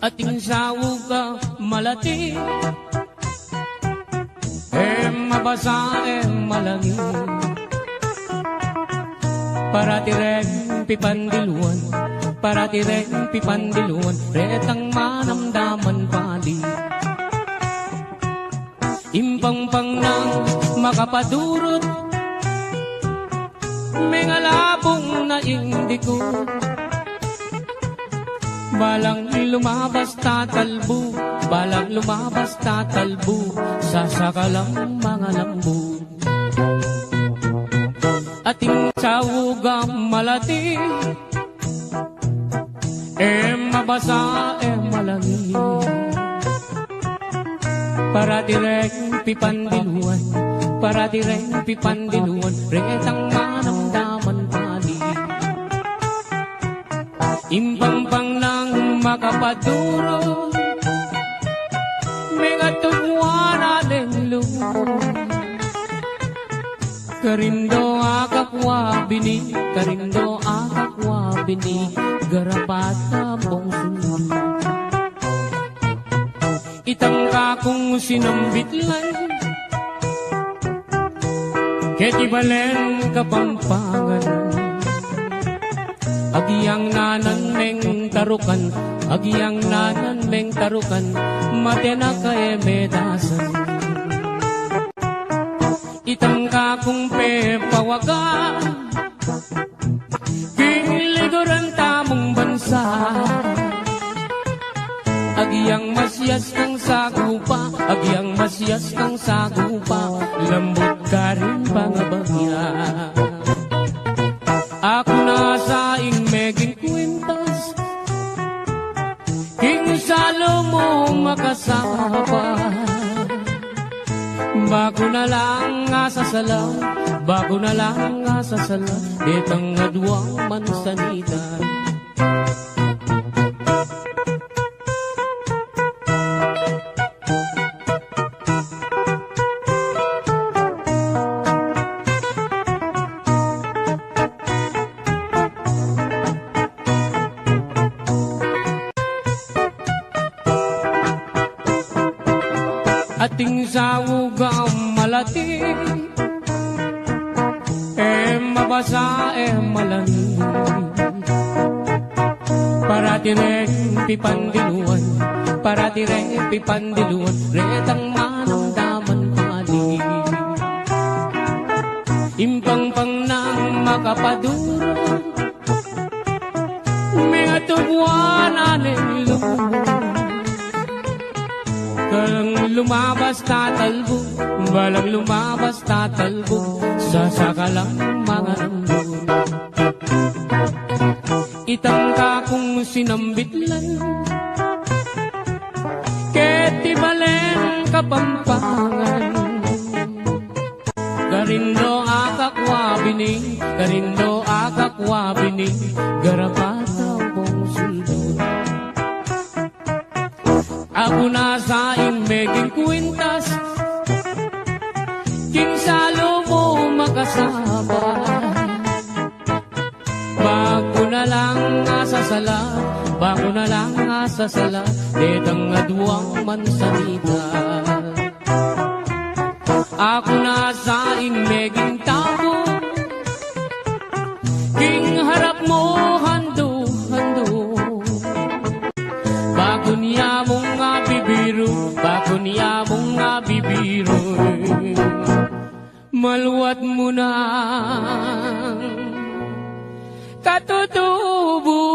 Ating saug a malati, e mabasa, e malangit. Parati reng pipandiluan, parati reng pipandiluan, retang manamdaman pali. Impangpang nang makapadurut, mengalabung na ing dikut. Balang lumabas tatalbu, balang lumabas tatalbu, sasakalang mangalambut. Ating saug a malati, e mabasa, e malangit. Parati reng pipandiluan, parati reng pipandiluan, retang manamdaman pali. Impangpang nang makapadurut, mengatugwa na deng lub. Karin do akakwa bini, karin do akakwa bini, garapat a bong sundu. Itang kakung sinambit lan, keti balen Kapampangan. Agyang nanan meng tarukan, agyang nanan meng tarukan, mate na ka e medasan. Itang kakung pepawaga, king liguran tamung bansa. Agyang masias kang sagupa, agyang masias kang sagupa, lambut karin pangabagya. Aku na sa ing meging kwintas, king salu mu makasaba. Baku na lang asasala, baku na lang asasala, detang aduang mansanita. Ating saug a malati, e mabasa, e malangit. Parati reng pipandiluan, parati reng pipandiluan, retang manamdaman pali. Impangpang nang makapadurut, mengatugwa na deng lub. Kalang lumabas tatalbu, balang lumabas tatalbu, sasakalang mangalambut. Itang kakung sinambit lan, keti balen Kapampangan. Karin do akakwa bini, karin do akakwa bini, garapat a bong sundu. Aku na sa ing meging kwintas, king salu mu makasaba. Baku na lang asasala, baku na lang asasala, detang aduang mansanita. Aku na sa ing meging tamu, king harap mu handu-handu. Baku nia mung abibiru, baku nia mung abibiru, maluat mu nang katutubu.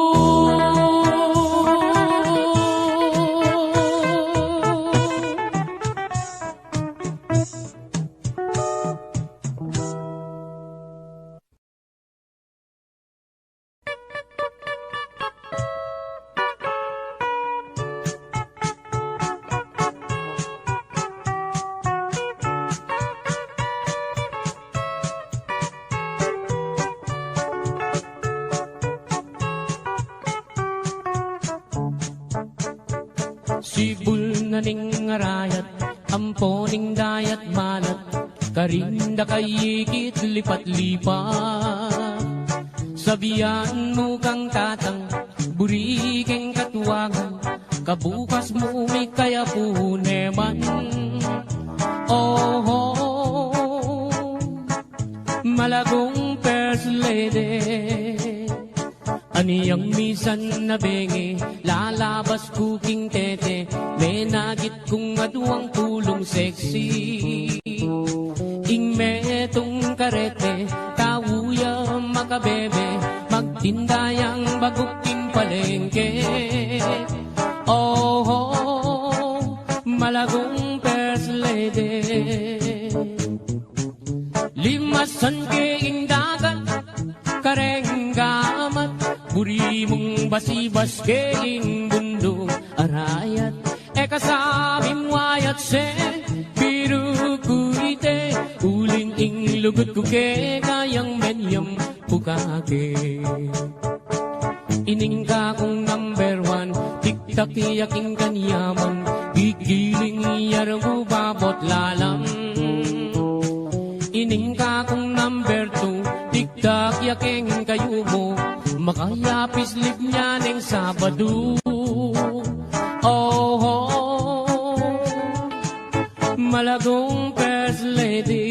Sibul na ning arayat, ampo ning dayat malat, karin da kayikit lipat-lipat. Sabian mu kang tatang, buri keng katuangan, Kabukas mu mikayapu ne man. Oho, malagung first lady. Anyang misan na bengi, lalabas ku king tete, menagit kung aduang pulung sexy. Ing metung karete, tau ya makabebe, magtinda yang baguk king palengke. Oho, malagung first lady. Limasan ke ing dagat, kareng gamat, buri mung basibas ke ing bundung arayat. E ka sa mimwayat se, biru ku ite, uling ing lugud ku keka yang menyam pukake. Ining kakung number one, tiktak ya king kanyaman, gigiling ya rubabot lalam. Ining kakung number two, tiktak ya king kayumu, makayapis lig nya neng Sabadu. Oho, malagung first lady.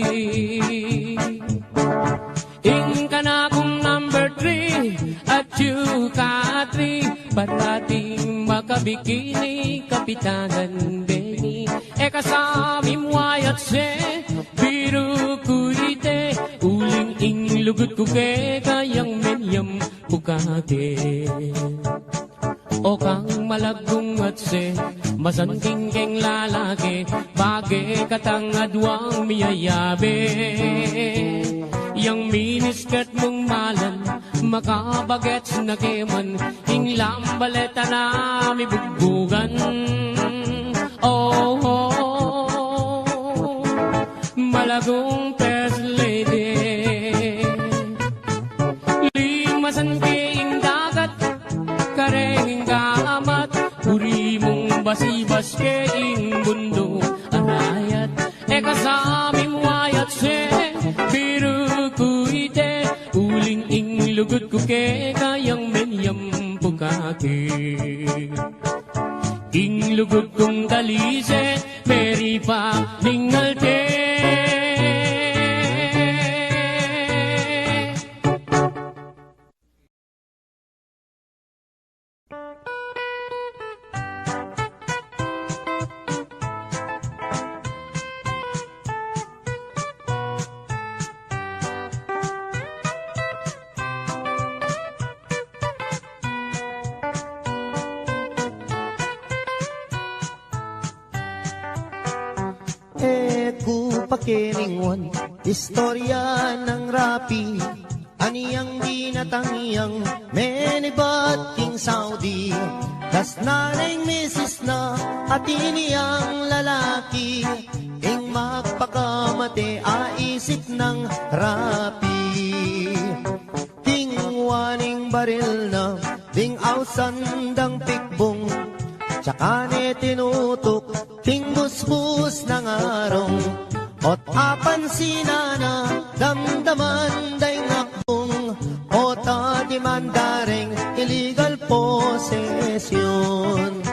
Ing kanakung number three, at yuka three, parating makabikini, kapitanan bengi. E ka sa mimwayat se, biru ku ite, uling ing lugud ku keka yang menyam pukake. O kang malagung atse, masanting keng lalaki, bage katang aduang miyayabe. Yang miniskirt mung malan, makabagets na ke man, ing lambaleta na mibugbugan. Oh, oh, malagung first lady. Limasan ke ing dagat, kareng gamat, buri mung basibas ke ing bundung arayat. E ka sa mimwayat se, biru ku ite, uling ing lugud ku keka yang menyam pukake. Ing lugud kung talise, meripa ning alte. E ku pa keningwan istorya nang rapi, anyang binatang yang menibat king Saudi. Dasnan neng misis na, atin yang lalaki, ing magpakamate aisip nang rapi. Kingwa ning baril na ding ausan dang pikbung, tsaka ne tinutuk king busbus nang arung. Ot apansinan na, damdaman da ing akbung, ot atiman da reng illegal possession.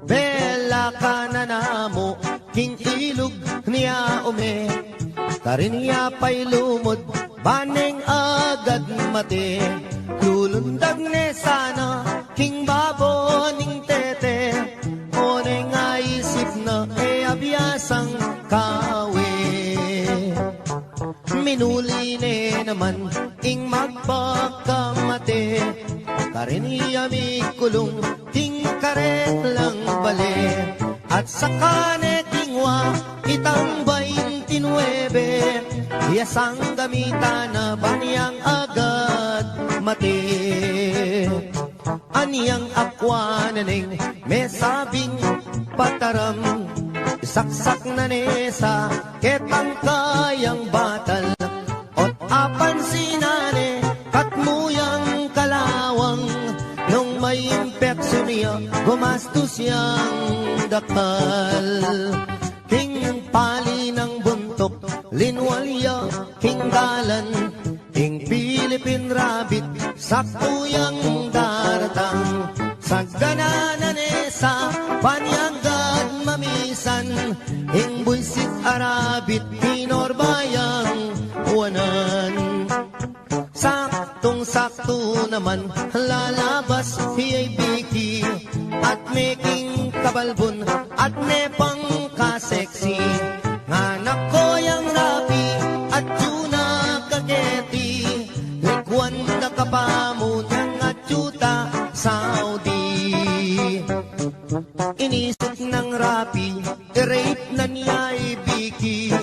Bela ka na namu king ilug nia ume, karin ya pay lumud, ban neng agad mate. Lulundag ne sana king babo ning tete, o neng aisip na e abiasang kawe. Minuli ne naman ing magpakamate, karin ya mikulung king karelang bale. At saka ne kingwa itang baintinuebe, ya sang gamitan na ban yang agad mate. Anyang akwa na neng mesabing pataram, isaksak na ne sa ketang kayang batal. Ot apansinan ne katmu yang kalawang, nung may impeksyon ya gumastus yang dakal. King pali nang buntuk linwal ya king dalan, ing Philippine Rabbit sakto yang daratang. Sagana na ne sa panyagad mamisan, ing buisit a rabit pinorbayang wanan. Saktung-saktu naman lalabas iyay Vicky, at meking kabalbun at ne pang ka-sexy. Nganako yang Rapi, atyu na ka keti, likwan da ka pa mu nang atyu ta Saudi. Inisip nang Rapi, i-rape na ne ya i Vicky,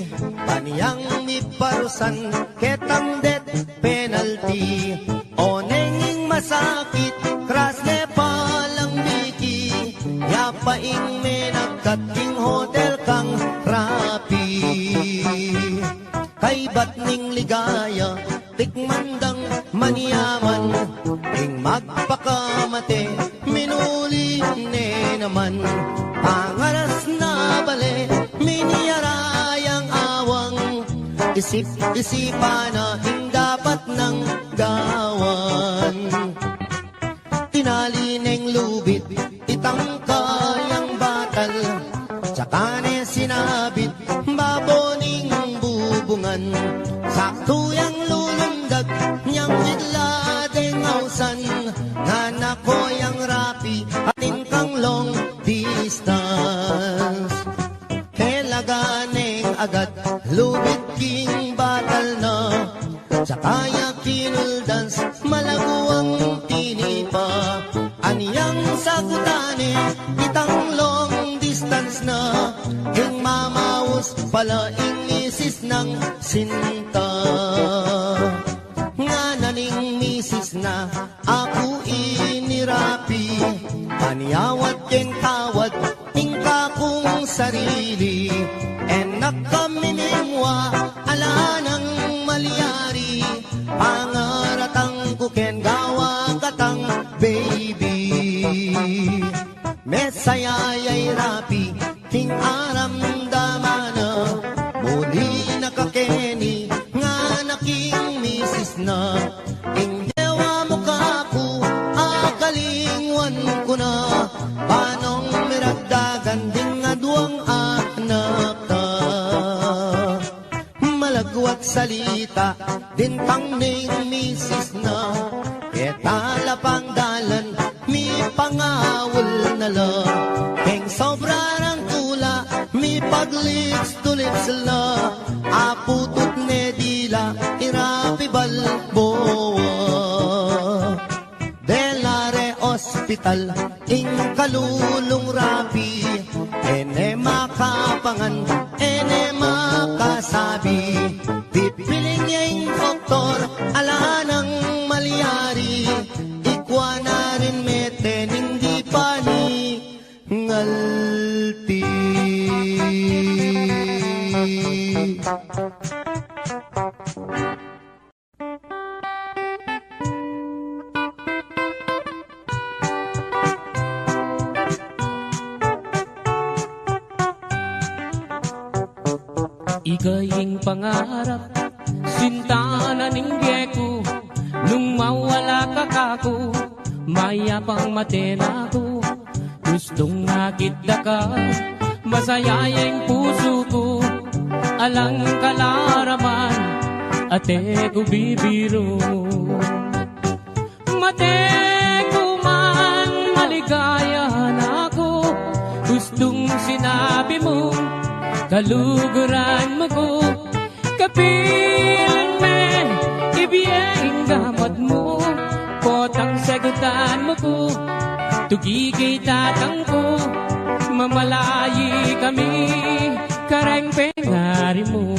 ban yang miparusan ketang death penalty. O neng ing masakit, kras ne pa lang Vicky, ya pa ing menagkat king hotel kang Rapi. Kaybat ning ligaya, tikman dang manyaman, ing magpakamate minuli ne naman. Pangaras na bale, minyara yang awang, isip-isipan na ing dapat nang gawan. Tinali neng lubid, itangka yang batal, tsaka ne sinabit babo ning bubungan. Saktu yang lulundag, nyang bigla deng ausan, nganako yang Rapi, atin kang long distance. Kelaga neng agad lubid king batal na, tsaka ya kinul-dance, malaguang tinipa. Anyang sagutan ne, itang long distance na, ing mamaus pala ing misis nang sinta. Ngana ning misis na, aku ini Rapi, panyawad keng tawad ing kakung sarili. E na kami mimua, ala nang malyari, pangaratang ku ken gawa katang baby. Mesaya ya i Rapi, king aramdaman na, muli na ka keni, ngana king misis na. Ing gewa mu kaku, akalingwan ku na, banong miragdagan ding aduang anak ta. Malagwat salita, dintang ning misis na, ketala pang dalan, mipangawul na la. Keng sobra rang tula, mipag-lips to lips la, aputut ne dila, i Rapi Balboa. Dela re ospital ing kalulung Rapi, e ne makapangan, e ne makasabi. Pipiling ya ing doktor, ala nang malyari, ikwa na rin mete ning dipan i ngalti. Ika ing pangarap, sinta na ning bie ku, nung mawala ka kaku, mayapang mate na ku. Gustung makit da ka, masaya ya ing pusu ku, alang kalaraman, ate ku bibiru. Mate ku man, maligaya na ku, gustung sinabi mu, kaluguran mu ku, kapilan me, ibie ing gamat mu, potang sagutan mu ku, tugi kay tatang ku, mamalayi kami, kareng pengari mu.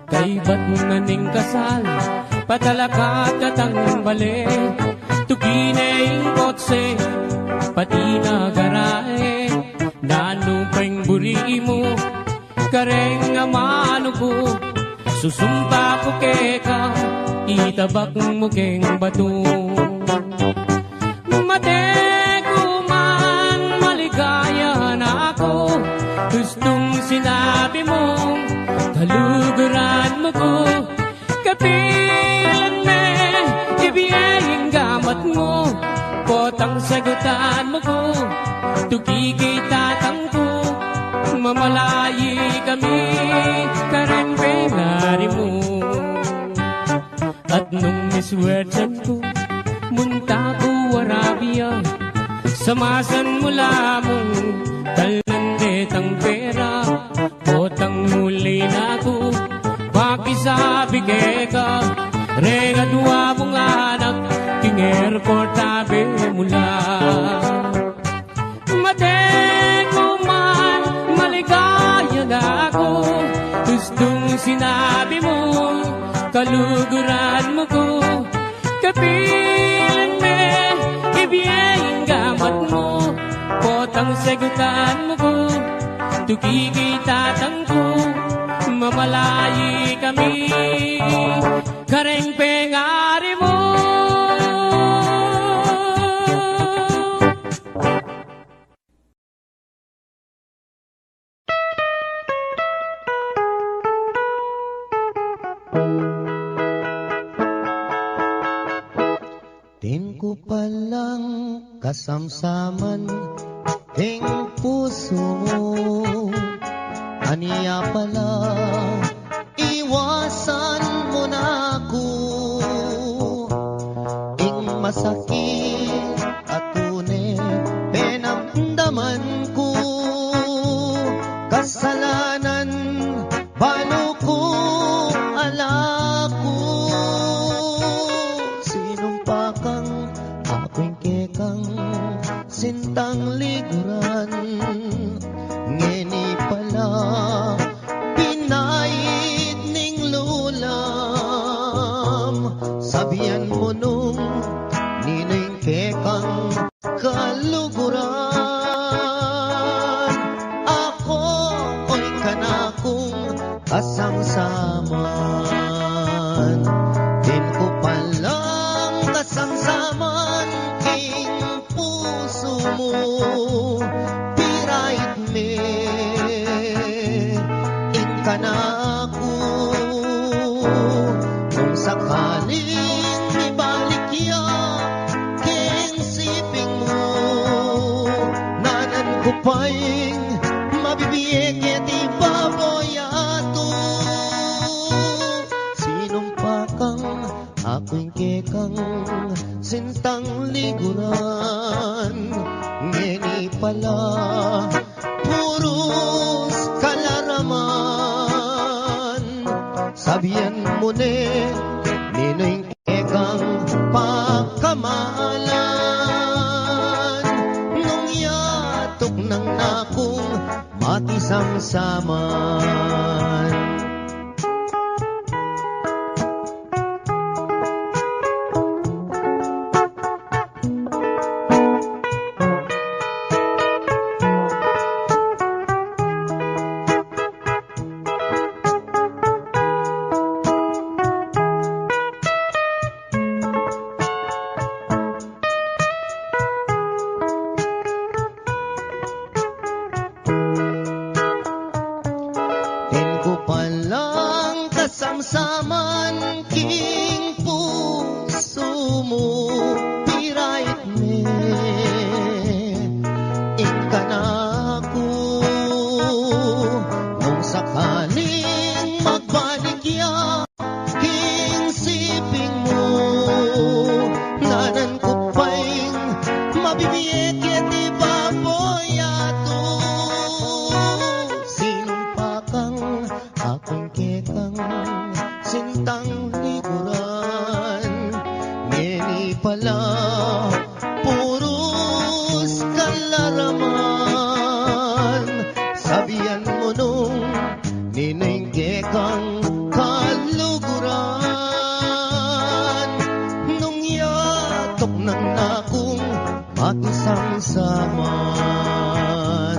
Kaybat na ning kasal, patalakat katang bale, tugi ne ing kotse, pati na garahe, nanu peng buri mu, kareng amanu ku, susumpa ku keka, itabak mu keng batu. Mate ku man, maligaya na ku, gustung sinabi mu, kaluguran mu ku, kapilan me, ibie ing gamat mu, potang Sagutan mu ku, tuki kang tatang ku, mamalayi kami kareng pengari mu. At nung miswerten ku, munta ku Arabia, samasan mu la mung talnan detang pera. Potang muli na ku pakisabi keka, reng adua mung anak, king airport abe mu la. Matekman, maligaya na ku, tustung sinabi mu, kaluguran mu ku, kapilan me, ibie ing gamat mu, potang sagutan mu ku, tuki kang tatang ku, mamalayi kami kareng pengari mu. Atin ku palang kasamsaman king pusu mu, anya pala iwasan mu na ku, ing masakit a tune penamdaman ku, kasalanan balu ku, ala ku, sinumpa kang aku ing kekang sintang liguran. Ngeni pala pinait ning lulam, sabian mu nung ninu ing kekang kaluguran. Aku, oy kanakung kasamsaman, atin ku palang kasamsaman king pusu mu, pirait me ing kanaku. Nung sakaling mibalik ya king siping mu, nanan ku pa ing mabibie keti baboy yatu. Sinumpa kang aku ing kekang sintang liguran. Ngeni pala purus kalaraman, sabian mu ne ninu ing kekang pakamalan. Nung yatuk nang nakung makisamsaman. Atin ku palang kasamsaman king pusu mu, pirait me ing kanaku. Nung sakaling magbalik ya king siping mu, nanan ku pa ing mabibie keti baboy yatu. Sinumpa kang aku ing kekang sintang liguran. Ngeni pala purus kalaraman, sabian mu nung ninu ing kekang kaluguran. Nung yatuk nang nakung makisamsaman,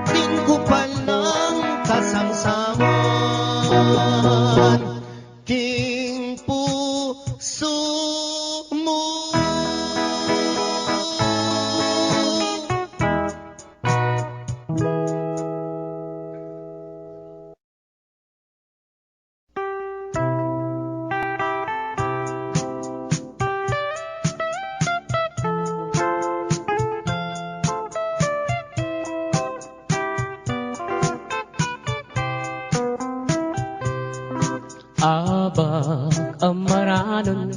atin ku palang kasamsaman king pusu mu. a maranun.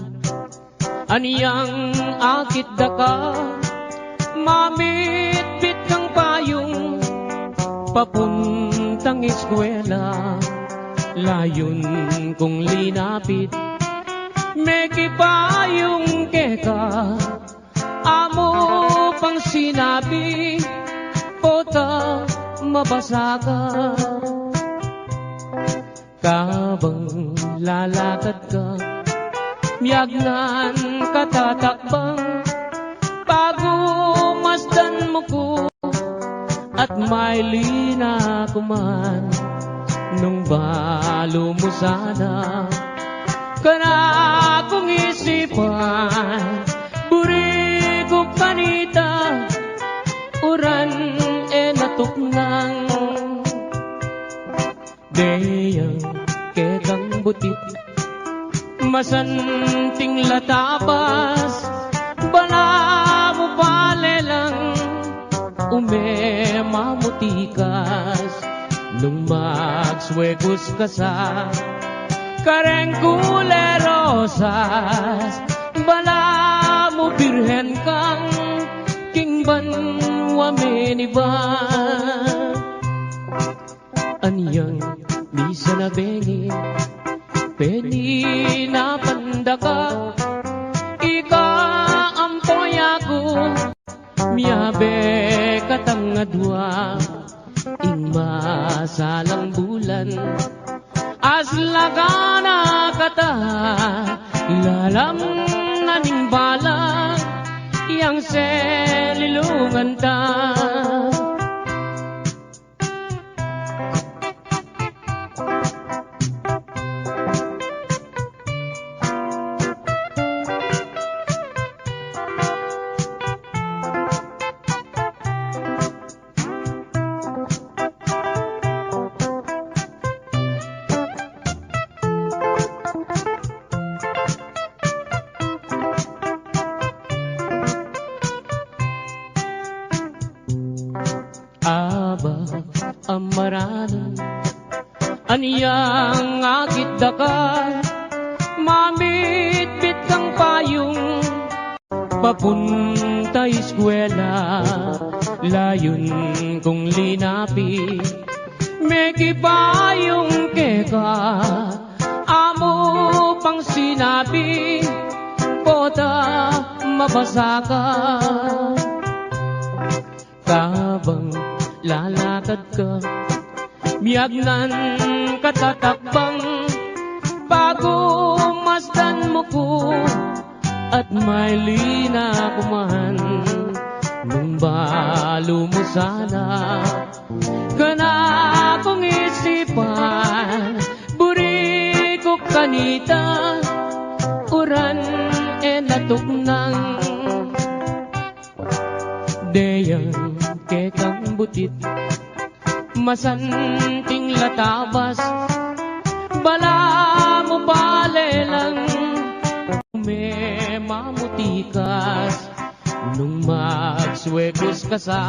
Anyang akit da ka, mamitbit kang payung, papuntang eskwela, layun kung linapit, mekipayung keka, amu pang sinabi, pota mabasa ka. Kabang lalakad ka, miyagnan ka tatakbang, pagumasdan mu ku, at maili na ku man, nung balu mu sana. Kanaku ngan isipan, buri ku kanita, uran e na tuknang. Deyang kekang butit, masanting la tabas, balamu palelang, ume mamutikas, nung magsuekus ka sa, kareng kule rosas, balamu birhen kang, king banua meniban. Anyang misan a bengi, peninapan da ka, ika ampo yaku, miyabe katang adua, ing masalang bulan, aslakan na kata, lalam na ning balang, yang selilungan ta. Aba, a maranun, anyang akit da ka, mamitbit kang payung, papunta eskwela, layun kung linapit, mekipayung keka, amu pang sinabi, pota mabasa ka. Kabang lalakad ka, miyagnan ka tatakbang, pagumasdan mu ku, at maili na ku man, nung balu mu sana. Kanaku ngan isipan, buri ku kanita, uran e na tuknang. Deyang kekang butit, masanting la tabas, balamu palelang, ume mamutikas, nung magsuekus ka sa,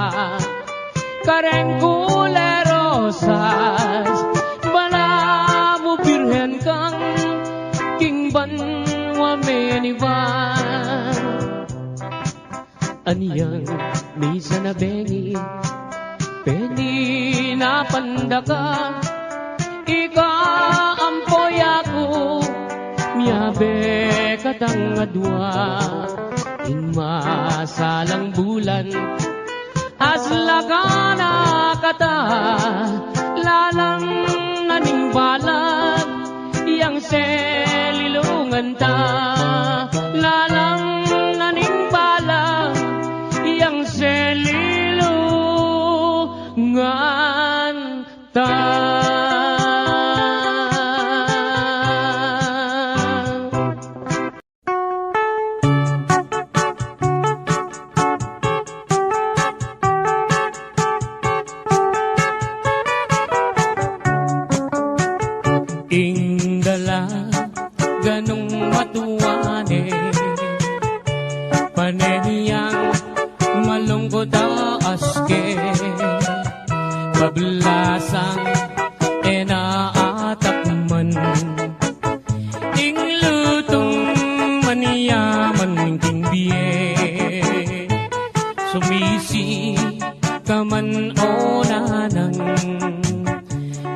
kareng kule rosas, balamu birhen kang, king banua meniban. Anyang misan a bengi, peninapan da ka, ika ampo yaku, miyabe katang adua, ing masalang bulan, aslakan na kata, lalam na ning balang, yang selilungan ta, lalam na ning balang, yang selilungan ta. Ing dalaga nung matuane, pane yang malungkut a aske, pablasang e na atakman. Ing lu- man king bie. Sumisi ka man o nanang,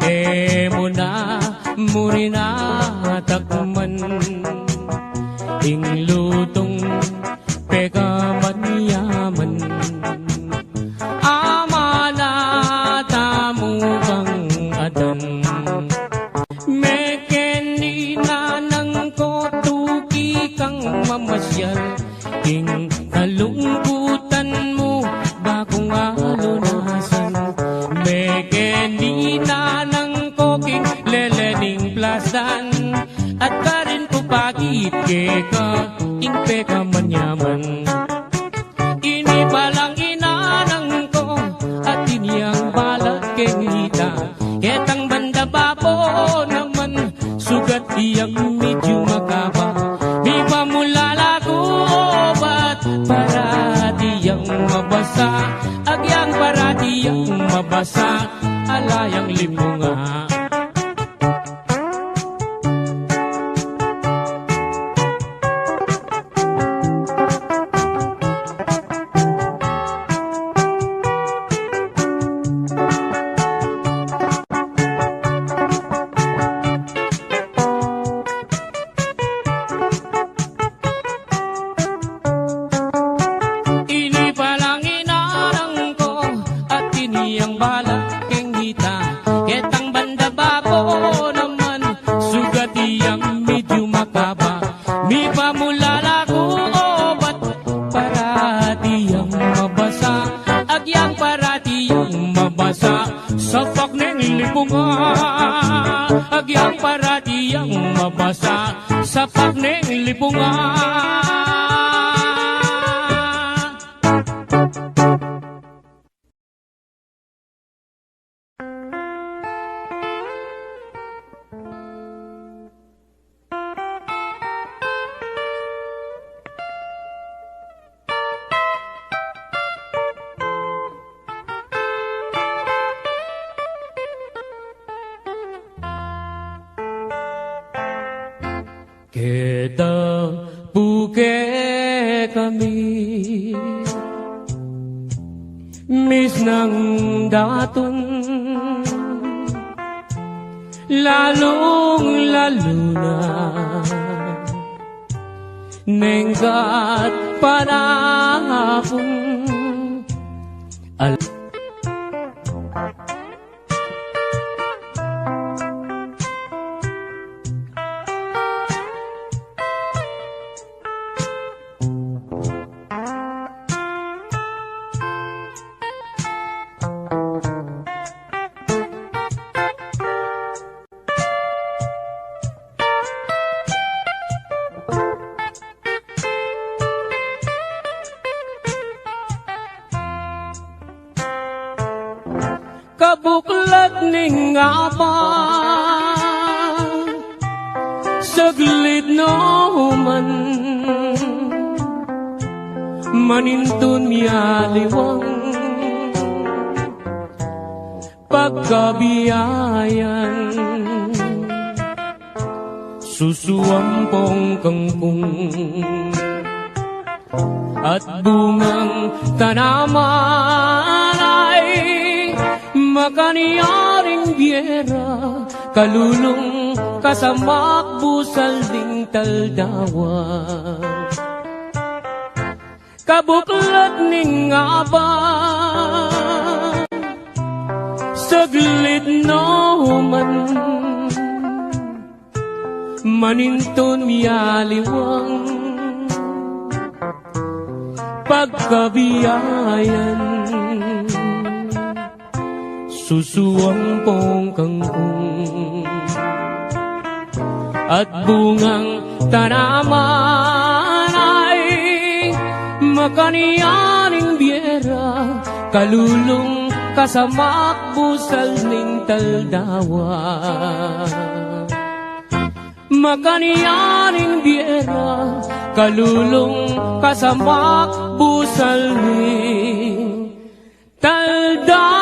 e mu na mu rin atakman ing lutung pekamanyaman. Amana tamu kang adan. Mekeni nanang ko, tuki kang mamasyal king kalungkutan mu, bakung alunasan. Mekeni nanang ko, king lele ning plasdan, at karin ku pakit keka ing pekamanyaman. Ini palang inanang ko, atin yang balat keng ita. Ketang banda babo naman, sugat yang medyu makaba. Mipamulala ku obat, parati yang mabasa. Agyang parati yang mabasa, ala yang lipunga. Ini palang inanang ko, atin yang balat keng ita. Ketang banda babo naman, sugat yang medyu makaba. Mipamulala ku obat, parati yang mabasa. Agyang parati yang mabasa, sapak neng lipunga. Agyang parati yang mabasa, sapak neng lipunga. Keta pu kekami, misnang datun, lalung-lalu na neng kat panahun. Al- Kabuklat ning abang, saglit no man, manintun mialiwang pagkabiayan. Susuampong kangkung at bungang tanaman ay makanyaring biera, kalulung kasamak busal ding taldawa. Kabuklat ning abang, saglit no man, manintun mialiwang pagkabiayan. Susuampong kangkung at bungang tanaman ay makanyaring biera, kalulung kasamak busal ning taldawa. Makanyaring biera, kalulung kasamak busal ning taldawa.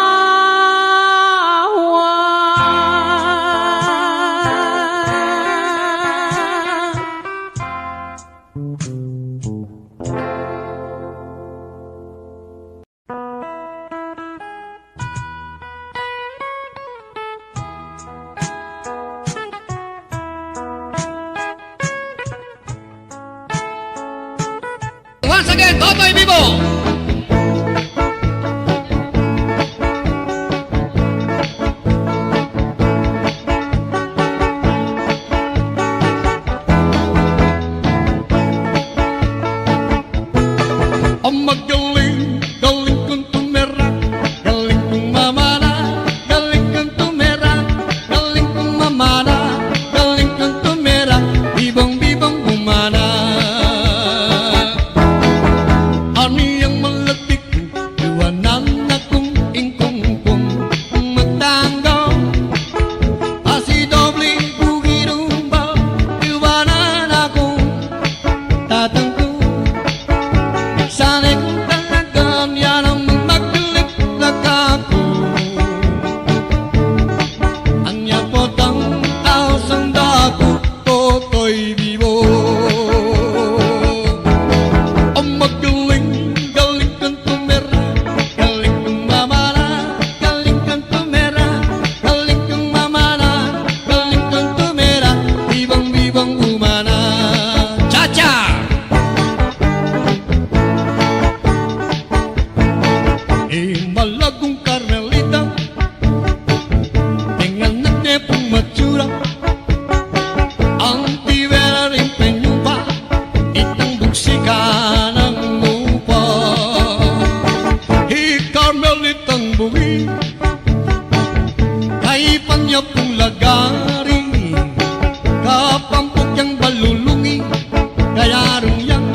Once again, Totoy Bibo. O magaling, galing kung tumera, galing kung mamana, galing kung tumera, galing kung mamana, galing kung tumera, bibong-bibong bumana. Ani yang malati ku, iwanan na kung ingkungkung magtanggaw. Asi doble bugi rumba, iwanan na kung tatangku. Sane kung talagan yan ang magpilit na kaku. Anya potang ausang daku, Totoy Bibo. O magaling, galing kang tumera, galing kang mamana, galing kang tumera, galing kang mamana, galing kang tumera, bibong-bibong bumana. Cha-cha! E malagung Carmelita, minganak ne pung matsura, anti wera ring penyupa, itang buksikan nang lupa. I Carmelitang bugi, kaipan ya pung lagari, kapampuk yang balulungi, kayarung yang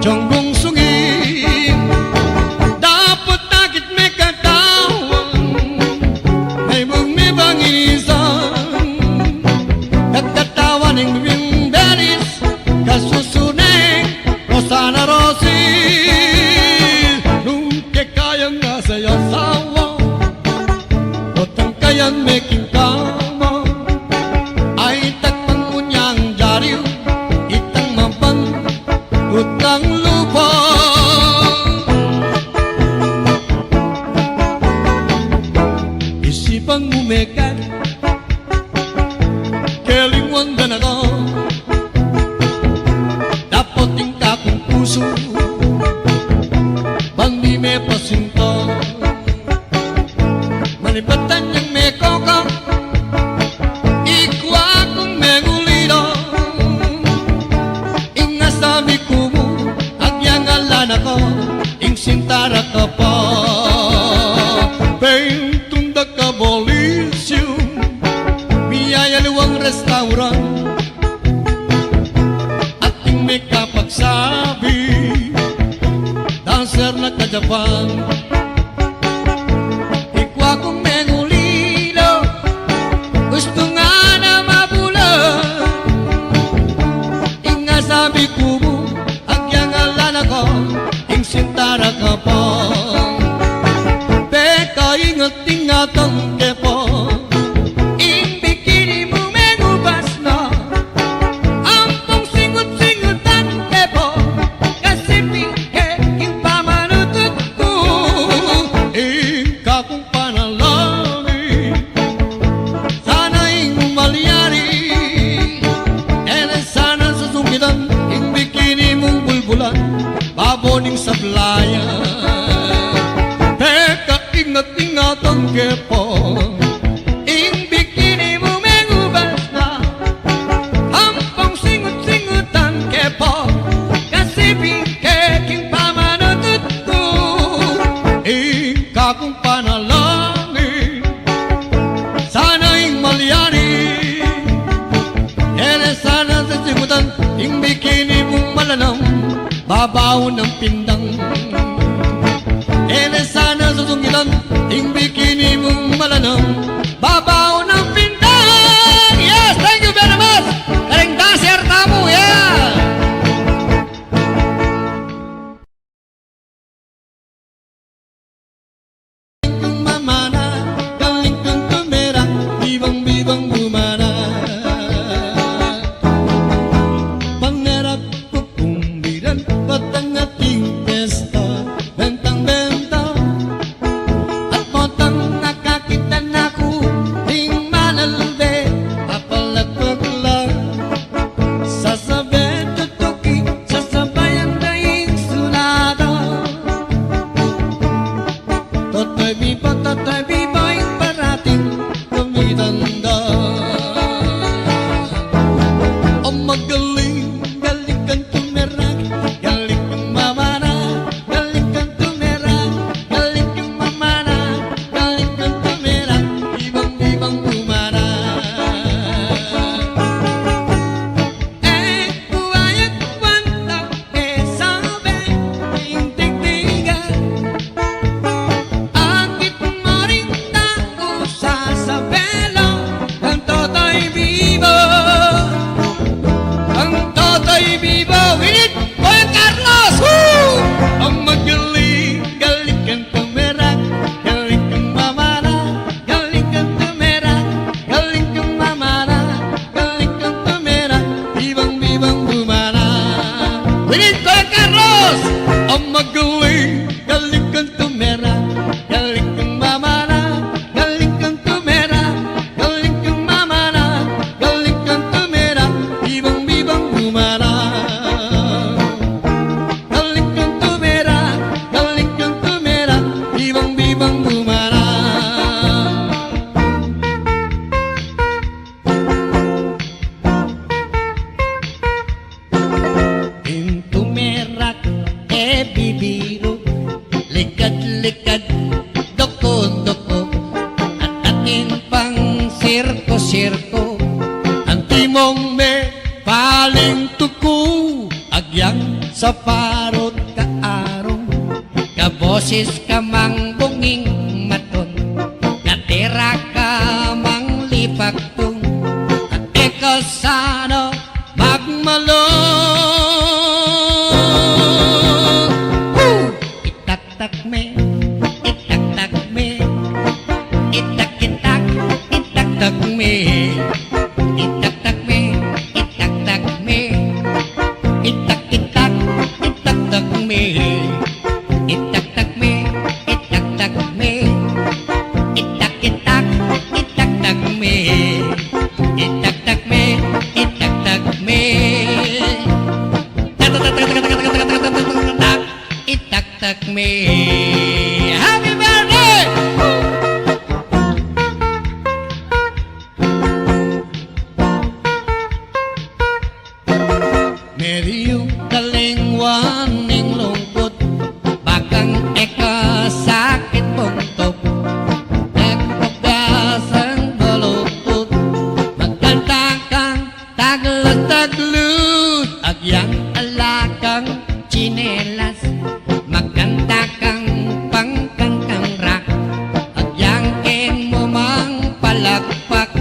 jonggung sungi. Dapot akit me katawan, me bung me bangisan, kakatawan ing bibing belis, kasusuneng Rosana Rosi. Nung kekayang asaya sawa, o tangkayan me king kama, ay takpan mu nyang jariu, itang maban utang lupa. Isipan mu me ka, kelingwan da na ka, dapot ing kakung pusu, ban di me pasinta. Manibatan yang me koka, ikwa kung mengulila, ing asabi ku mu, agyang ala na ka, ing sinta ra ka pa. Peintung da ka bolisiu, miyayaliwang restaurant, ating me kapagsabi, dancer na ka Japan. Ikwa kung mengulila, gustu nga na mabulan, ing asabi ku mu, agyang ala na ka, ing sinta ra ka pa. Pekaingat-ingatan ke pa, ing bikini mu mengubas na, ampong singut-singutan ke pa, kasi pingke king pamanutut ku, ing kakung panalangin, sana ing malyari, e ne sana susungitan ing bikini mung bulbulan, babo ning sablayan. Pekaingat-ingatan ke pa, ing bikini mu mengubas na, ampong singut-singutan ke pa, kasi pingke king pamanutut ku, ing kakung panalangin, sana ing malyari, e ne sana susungitan ing bikini mung malanam, babaw nang pindang. E ne sana susungitan ing bikini mung malanam, babaw nang pindang. Yes, thank you very much. Karing dancer tamu, yeah. Kung mamana, galing kung tumera, bibang-bibang bumana. Panera ku kung bida Pinit ko ya, Carlos! Ang magaling, galing kang tumera, galing kang mamana, galing kang tumera, galing kang mamana, galing kang tumera, bibang-bibang bumana. Galing kang tumera, galing kang tumera, bibang-bibang bumana. Ing tumera ku e bibiru, likad-likad, doko-doko, at atin pang sirko-sirko. Antimong me paling tuku, agyang saparut ka arung, kaboses ka mang bunging matun, katera ka mang lipaktung, at e ka sana magmalung. Hu! Itaktak me, itaktak me, itak-itak, itaktak me, itaktak me, itaktak me, itak-itak, itaktak me, itaktak me, itaktak me, itak-itak, itaktak me, itaktak me, itaktak me. Itaktak me. Happy birthday! Meriyu, galing wa ning lungkut, bakang e ka sakit buntuk, e ka pagkasang balukut, magkanta kang taglut-taglut, agyang ala kang tsinelas, magkanta kang pangkantang rock, agyang ing mu mang palakpak,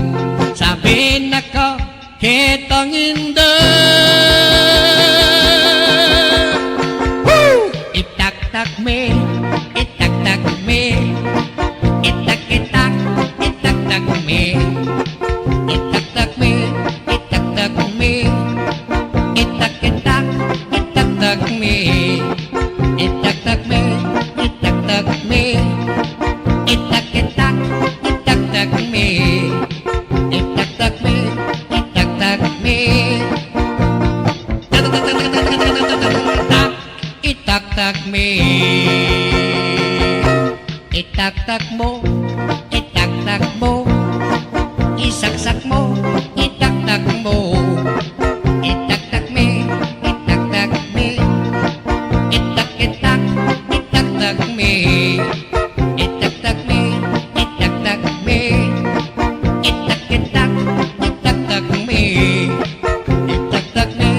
sabi na ku ketang inda. Woo! Itaktak me, itaktak me, itak-itak, itaktak me, itaktak me, itaktak me, itak-itak, itaktak me, itaktak me, itaktak me, itak-itak, itaktak me, itaktak me, itaktak me. Itaktak me. Itaktak mu, itaktak mu, isaksak mu, itaktak mu. Itaktak me, itaktak me, itak-itak, itaktak me. Itaktak me, itaktak me, itak-itak, itaktak me, itaktak me,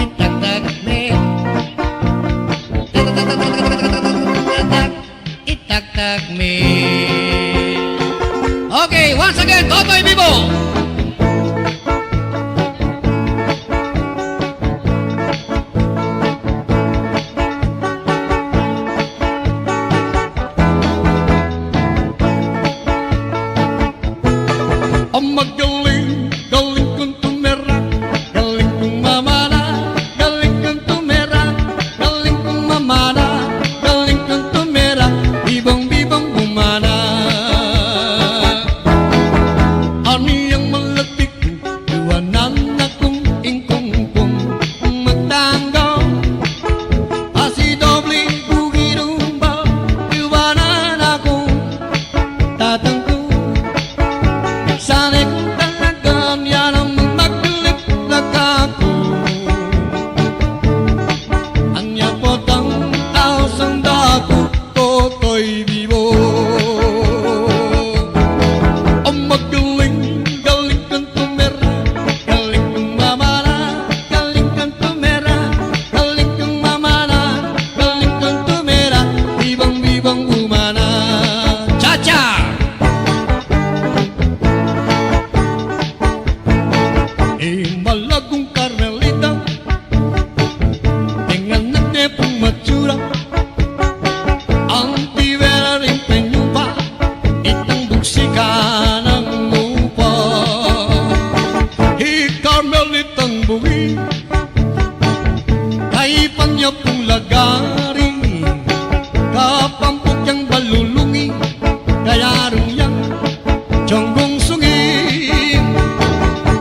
itaktak me, itaktak me. Okay, once again, Totoy Bibo. Ang magaling, galing kung tumera, galing kung mamana, galing kung tumera, galing kung mamana, galing kung tumera, bibang-bibang bumana. Ani yang Gari, kapampuk yang balulungi, kayarung yang jonggung sungi.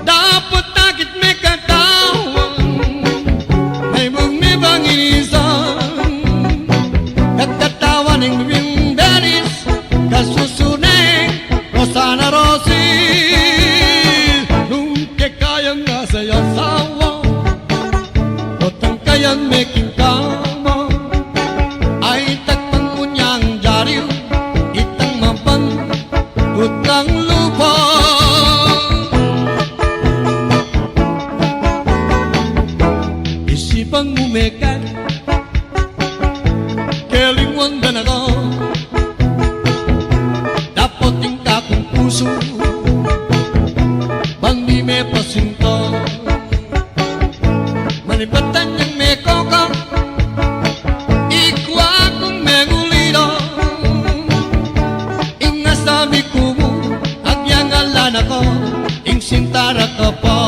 Dapot akit mekatawang, may mung mebang inisan, kakatawan ing bibing beris, kasusuneng Rosana Rosi. Nung kekayang nasa yasawa, Rotang kayan meking kama, ay takpan mu nyang jariw, itang mapan, utang lupa. Isipan mu mekat, kelingwan da na ka, dapot ing kakung pusu, bandi mepasinta. Manibatan yang mekoka, ikwa kung mengulila. Ing asabi ku mu, agyang ala na ka, ing sinta ra ka pa.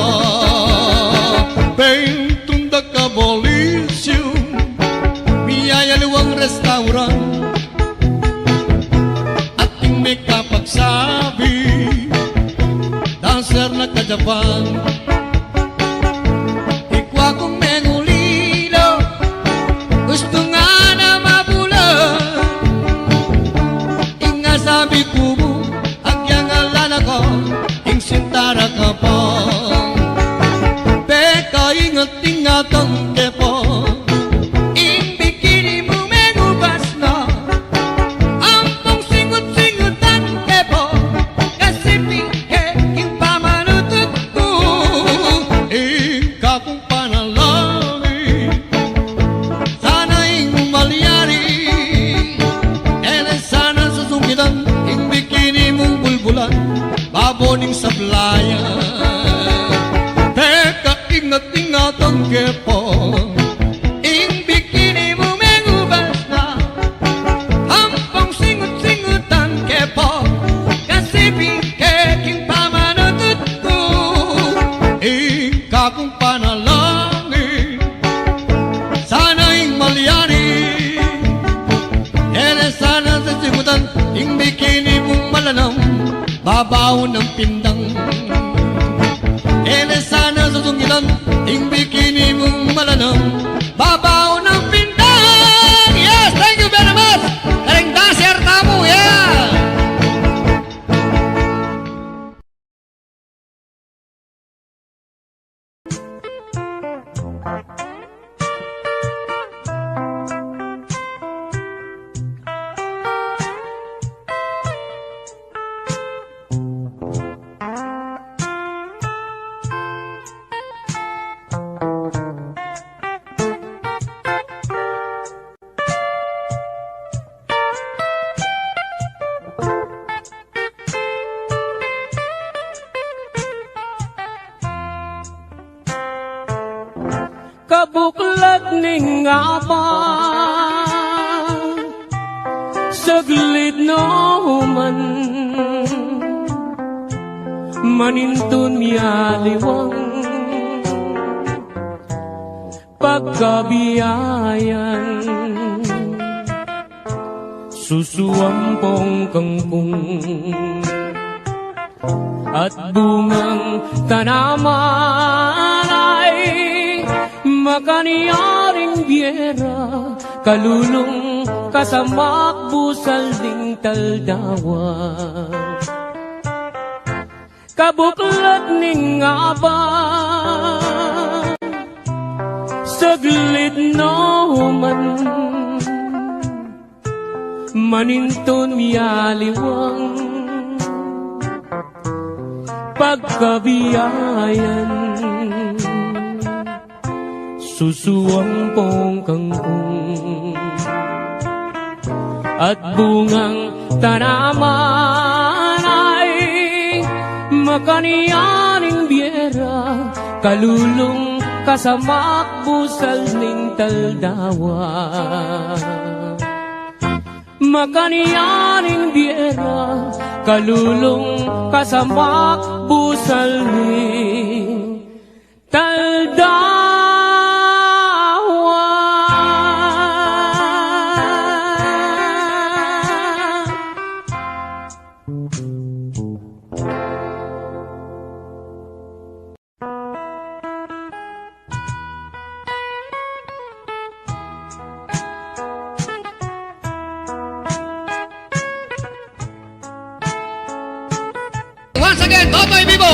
Pengtunda ka bolisiu, miyayaliwang restaurant. Ating mekapagsabi, dancer na ka Japan. Ikwa kung mengulila, gustu nga na mabulan. Ing asabi ku mu, agyang ala na ka, ing sinta ra ka pa. Pekaingat-ingatan ke pa. Ing bikini mu mengubas na, ampong singut-singutan ke pa. Kasi pike ing pamanutut ku, ing kakung panalangin, sana ing malyari. E na sana susungitan ing bikini mung bulbulan, babo ning sablayan. Pekaingat-ingatan ke pa. Ing bikini mu mengubas na, ampong singut-singutan ke pa. Kasi pike ing pamanutut ku, ing kakung panalangin, sana ing malyari. E na sana susungitan ing bikini mung malanam, babaw nang pindang. E na sana susungitan ing bikini mung malanam, babaw nang pindang. Yes, thank you very much. Karing dancer tamu, yeah. Kabuklat ning abang, saglit no man, manintun mialiwang pagkabiayan. Susuampong kangkung at bungang tanaman ay makanyaring biera, kalulung kasamak busal ding taldawa. Kabuklat ning abang, saglit no man, manintun mialiwang pagkabiayan. Susuampong kangkung at bungang tanaman ay makanyaring biera, kalulung kasamak busal ning taldawa. Makanyaring biera, kalulung kasamak busal ning taldawa. Once again, Totoy Bibo.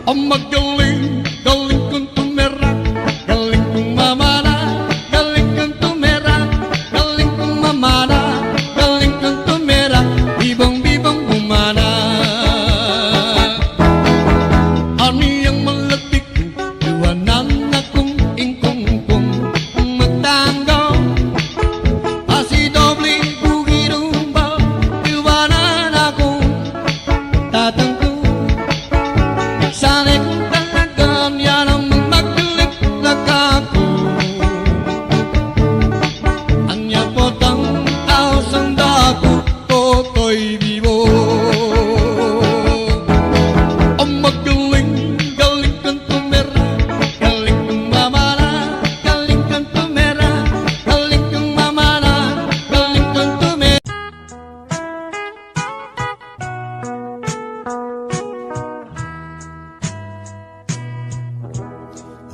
Ang magaling, galing kong tumira, galing kong mamana, galing kong tumira, galing kong mamana, galing kong tumira, bibong-bibong bumana. Ani ang malatik, iwanan akong ingkungkung magtanggaw. Asi doble bugirumba, iwanan akong tatanggaw. Sane kung talagan yan ang magdulip na kaku. Anya potang ausang daku, Totoy Bibo. Ang magaling, galing kang tumira, galing kang mamana, galing kang tumira, galing kang mamana, galing kang tumira.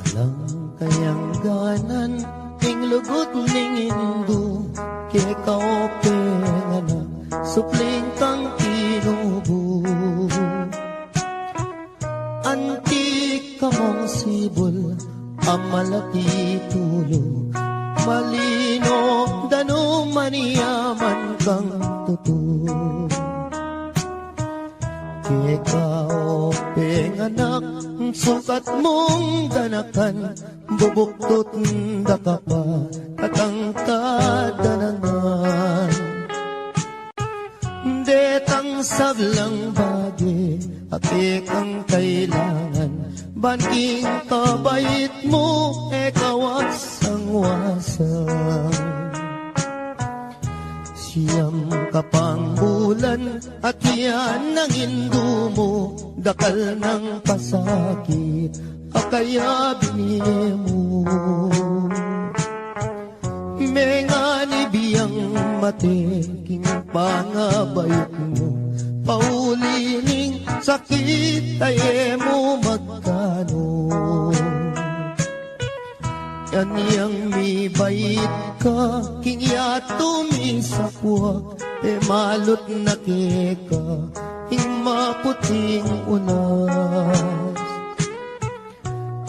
Alang kayang ganan ing lugud ning indu, keka o penganak, supling kang tinubu. Anti ka mung sibul, amalati tulu, malino danum, maniaman kang tutu. Keka o penganak, sukat mung ganakan, bubuktut da ka pa, tatangkad da naman. Detang sablang bage, ape kang kailangan, ban king kabait mu, e ka wasang-wasang. Siyam ka pang bulan, at yan ang indu mu, dakal nang pasakit a kaya bini mu. Menganib yang mate king pangabait mu, pauli ning sakit a e mu magkanu. Anyang mibait ka king yatu misapua, e malut na keka ing maputing unas.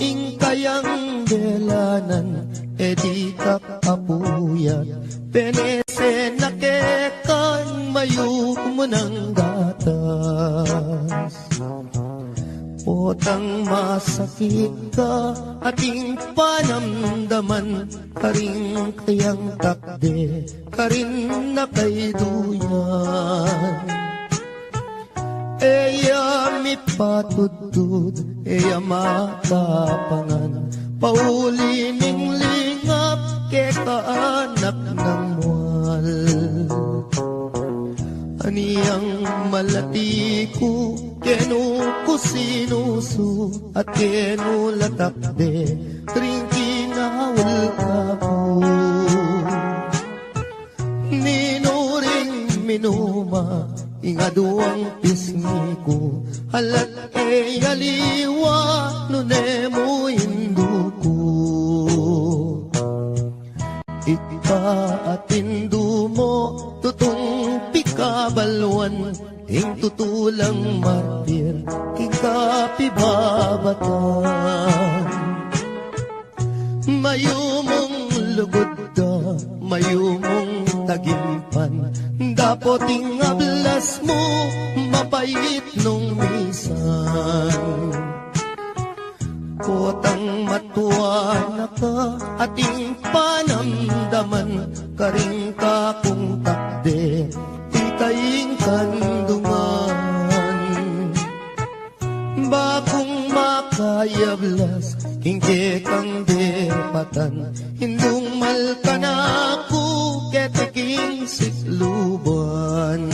Ing kayang delanan, e di ka kapuyat, penese na keka ing mayumu nang gatas. Potang masakit ka, ating panamdaman, karing kayang takde, karin na kay duyan. E ya mipatudtud, e ya matapangan, pauli ning lingap keka anak nang mual. Anyang malati ku, kenu ku sinusu, at kenu la takde ring kinaul kaku. Ninu ring minuma ing aduang pisngi ku, alat e aliwa nune mu indu ku. Ika at indu mu tutung pikabaluan, ing tutu lang martir king kapibabatan. Mayumung lugud da, mayumung tagimpan, dapot ing ablas mu mapait nung misan. Potang matua na ka, ating panamdaman, karing kakung takde, ika ing kandungan. Bakung makayablas king kekang depatan, indung malkan aku keti king sikluban.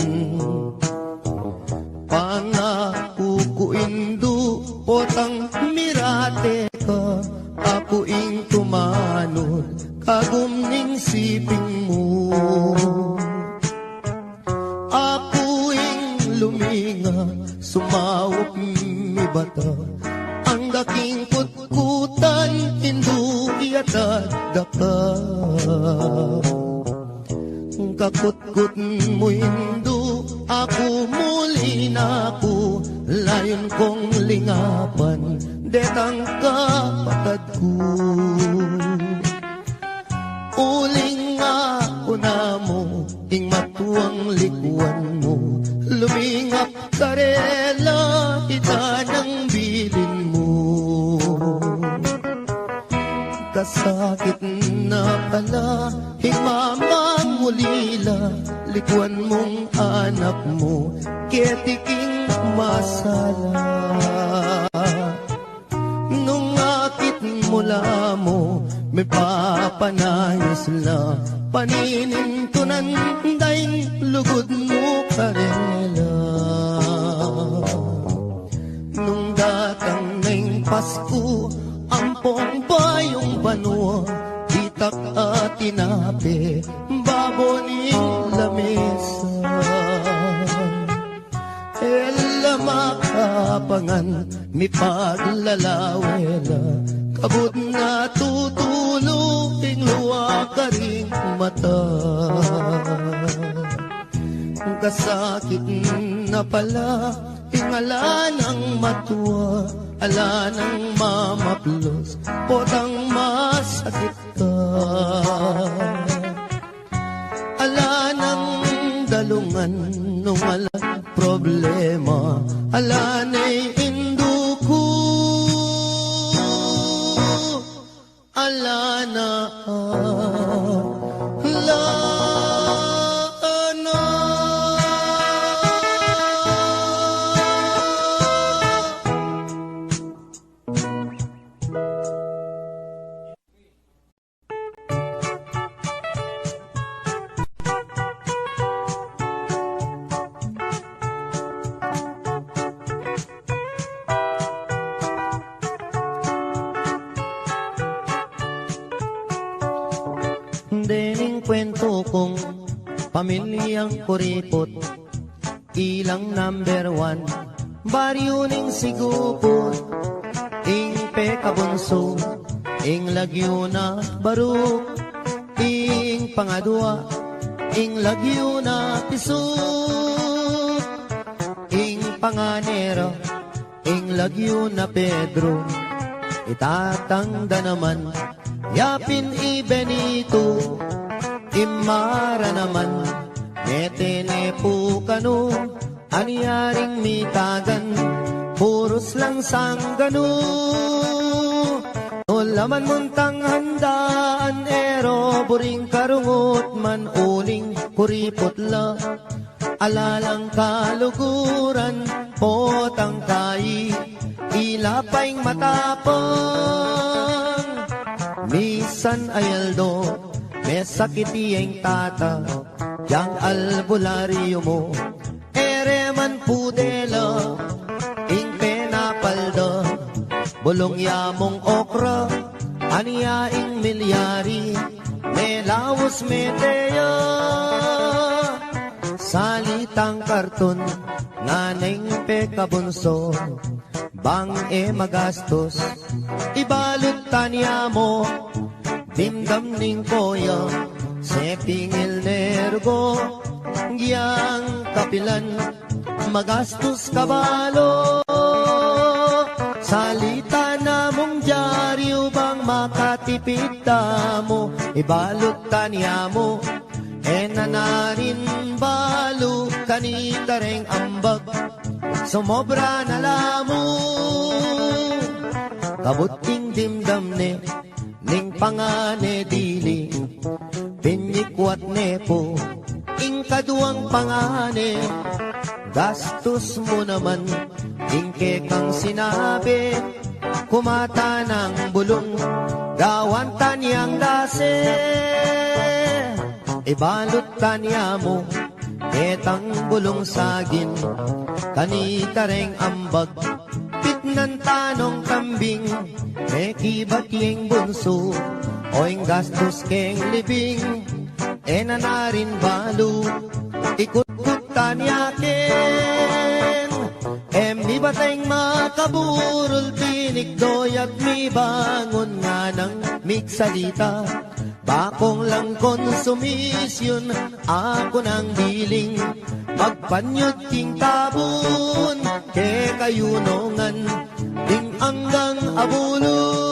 Pangaku ku indu, potang mirate ka, aku ing tumanud kagum ning siping mu. Aku ing luminga, sumaup miba Kutkut mu indu, aku muli na ku, layun kung lingapan detang kapatad ku. Uling aku na mu, ing matuang likuan mu, lumingap karela, ita nang bilin mu. Kasakit na pala, ing mamang ulila, likuan mung anak mu, keti king masala. Nung akit mu la mu, mipapanayus la, paninintunan da ing lugud mu karela. Nung datang na ing Pasku, ampong bayung banua, ditak a tinape, babo ning lamesa. E la makapangan, mipaglalawe la, kabud na tutulu ing luwa karing mata. Kasakit na pala, ing ala nang matua, ala nang mamaplos, potang masakit ka. Ala nang dalungan nung alang problema, ala nang indu ku, ala na, ala na. Dening kwentu kung pamilyang kuriput, ilang number one, baryu ning Sigupu, ing pekabunsu, ing lagyu na Baruk, ing pangadua, ing lagyu na Pisuk, ing pangane ra, ing lagyu na Pedro, i tatang da naman, yapin i Benito, i Mara naman, mete ne pu kanu, anya ring mitagan, purus lang sangganu. Nung laman muntang handaan, e ro buring karungut man uling kuriput la. Ala lang kaluguran, potang kai, ila pa ing matapang. Misan ay aldo, mesakit ya ing tata, yang albularyu mu, e re man pu dela, ing penapal da, bulung ya mung okra, anya ing milyari, melaus mete ya. Salitang karton, ngana ing pekabunsu, bang e magastus, ibalut tane mu, dimdam ning koya, sepingil ne rugo, yang kapilan, magastus ka balu. Salita na mung dyaryu bang makatipid tamu, ibalut tane mu, e na narin balu, kanita reng ambag, sumobra na la mu. Kabud ing dimdam ne, ning pangane dili, pinikwat ne pu, ing kaduang pangane, gastus mu naman, ing kekang sinabi, kumata nang bulung, gawan tanyang dase, ibalut tane mu, ketang bulung sagin, kanita reng ambag, pitnan tanung kambing, mekibat yeng bunsu, o ing gastus keng libing, e na narin balu, ikutkut tane ken, e mibat ing makaburul, tinikdo ya't mibangun, nganang migsalita, Bakung lang konsumisyun, aku nang biling, magpanyut king tabun, kekayu nongan, ding anggang abulung.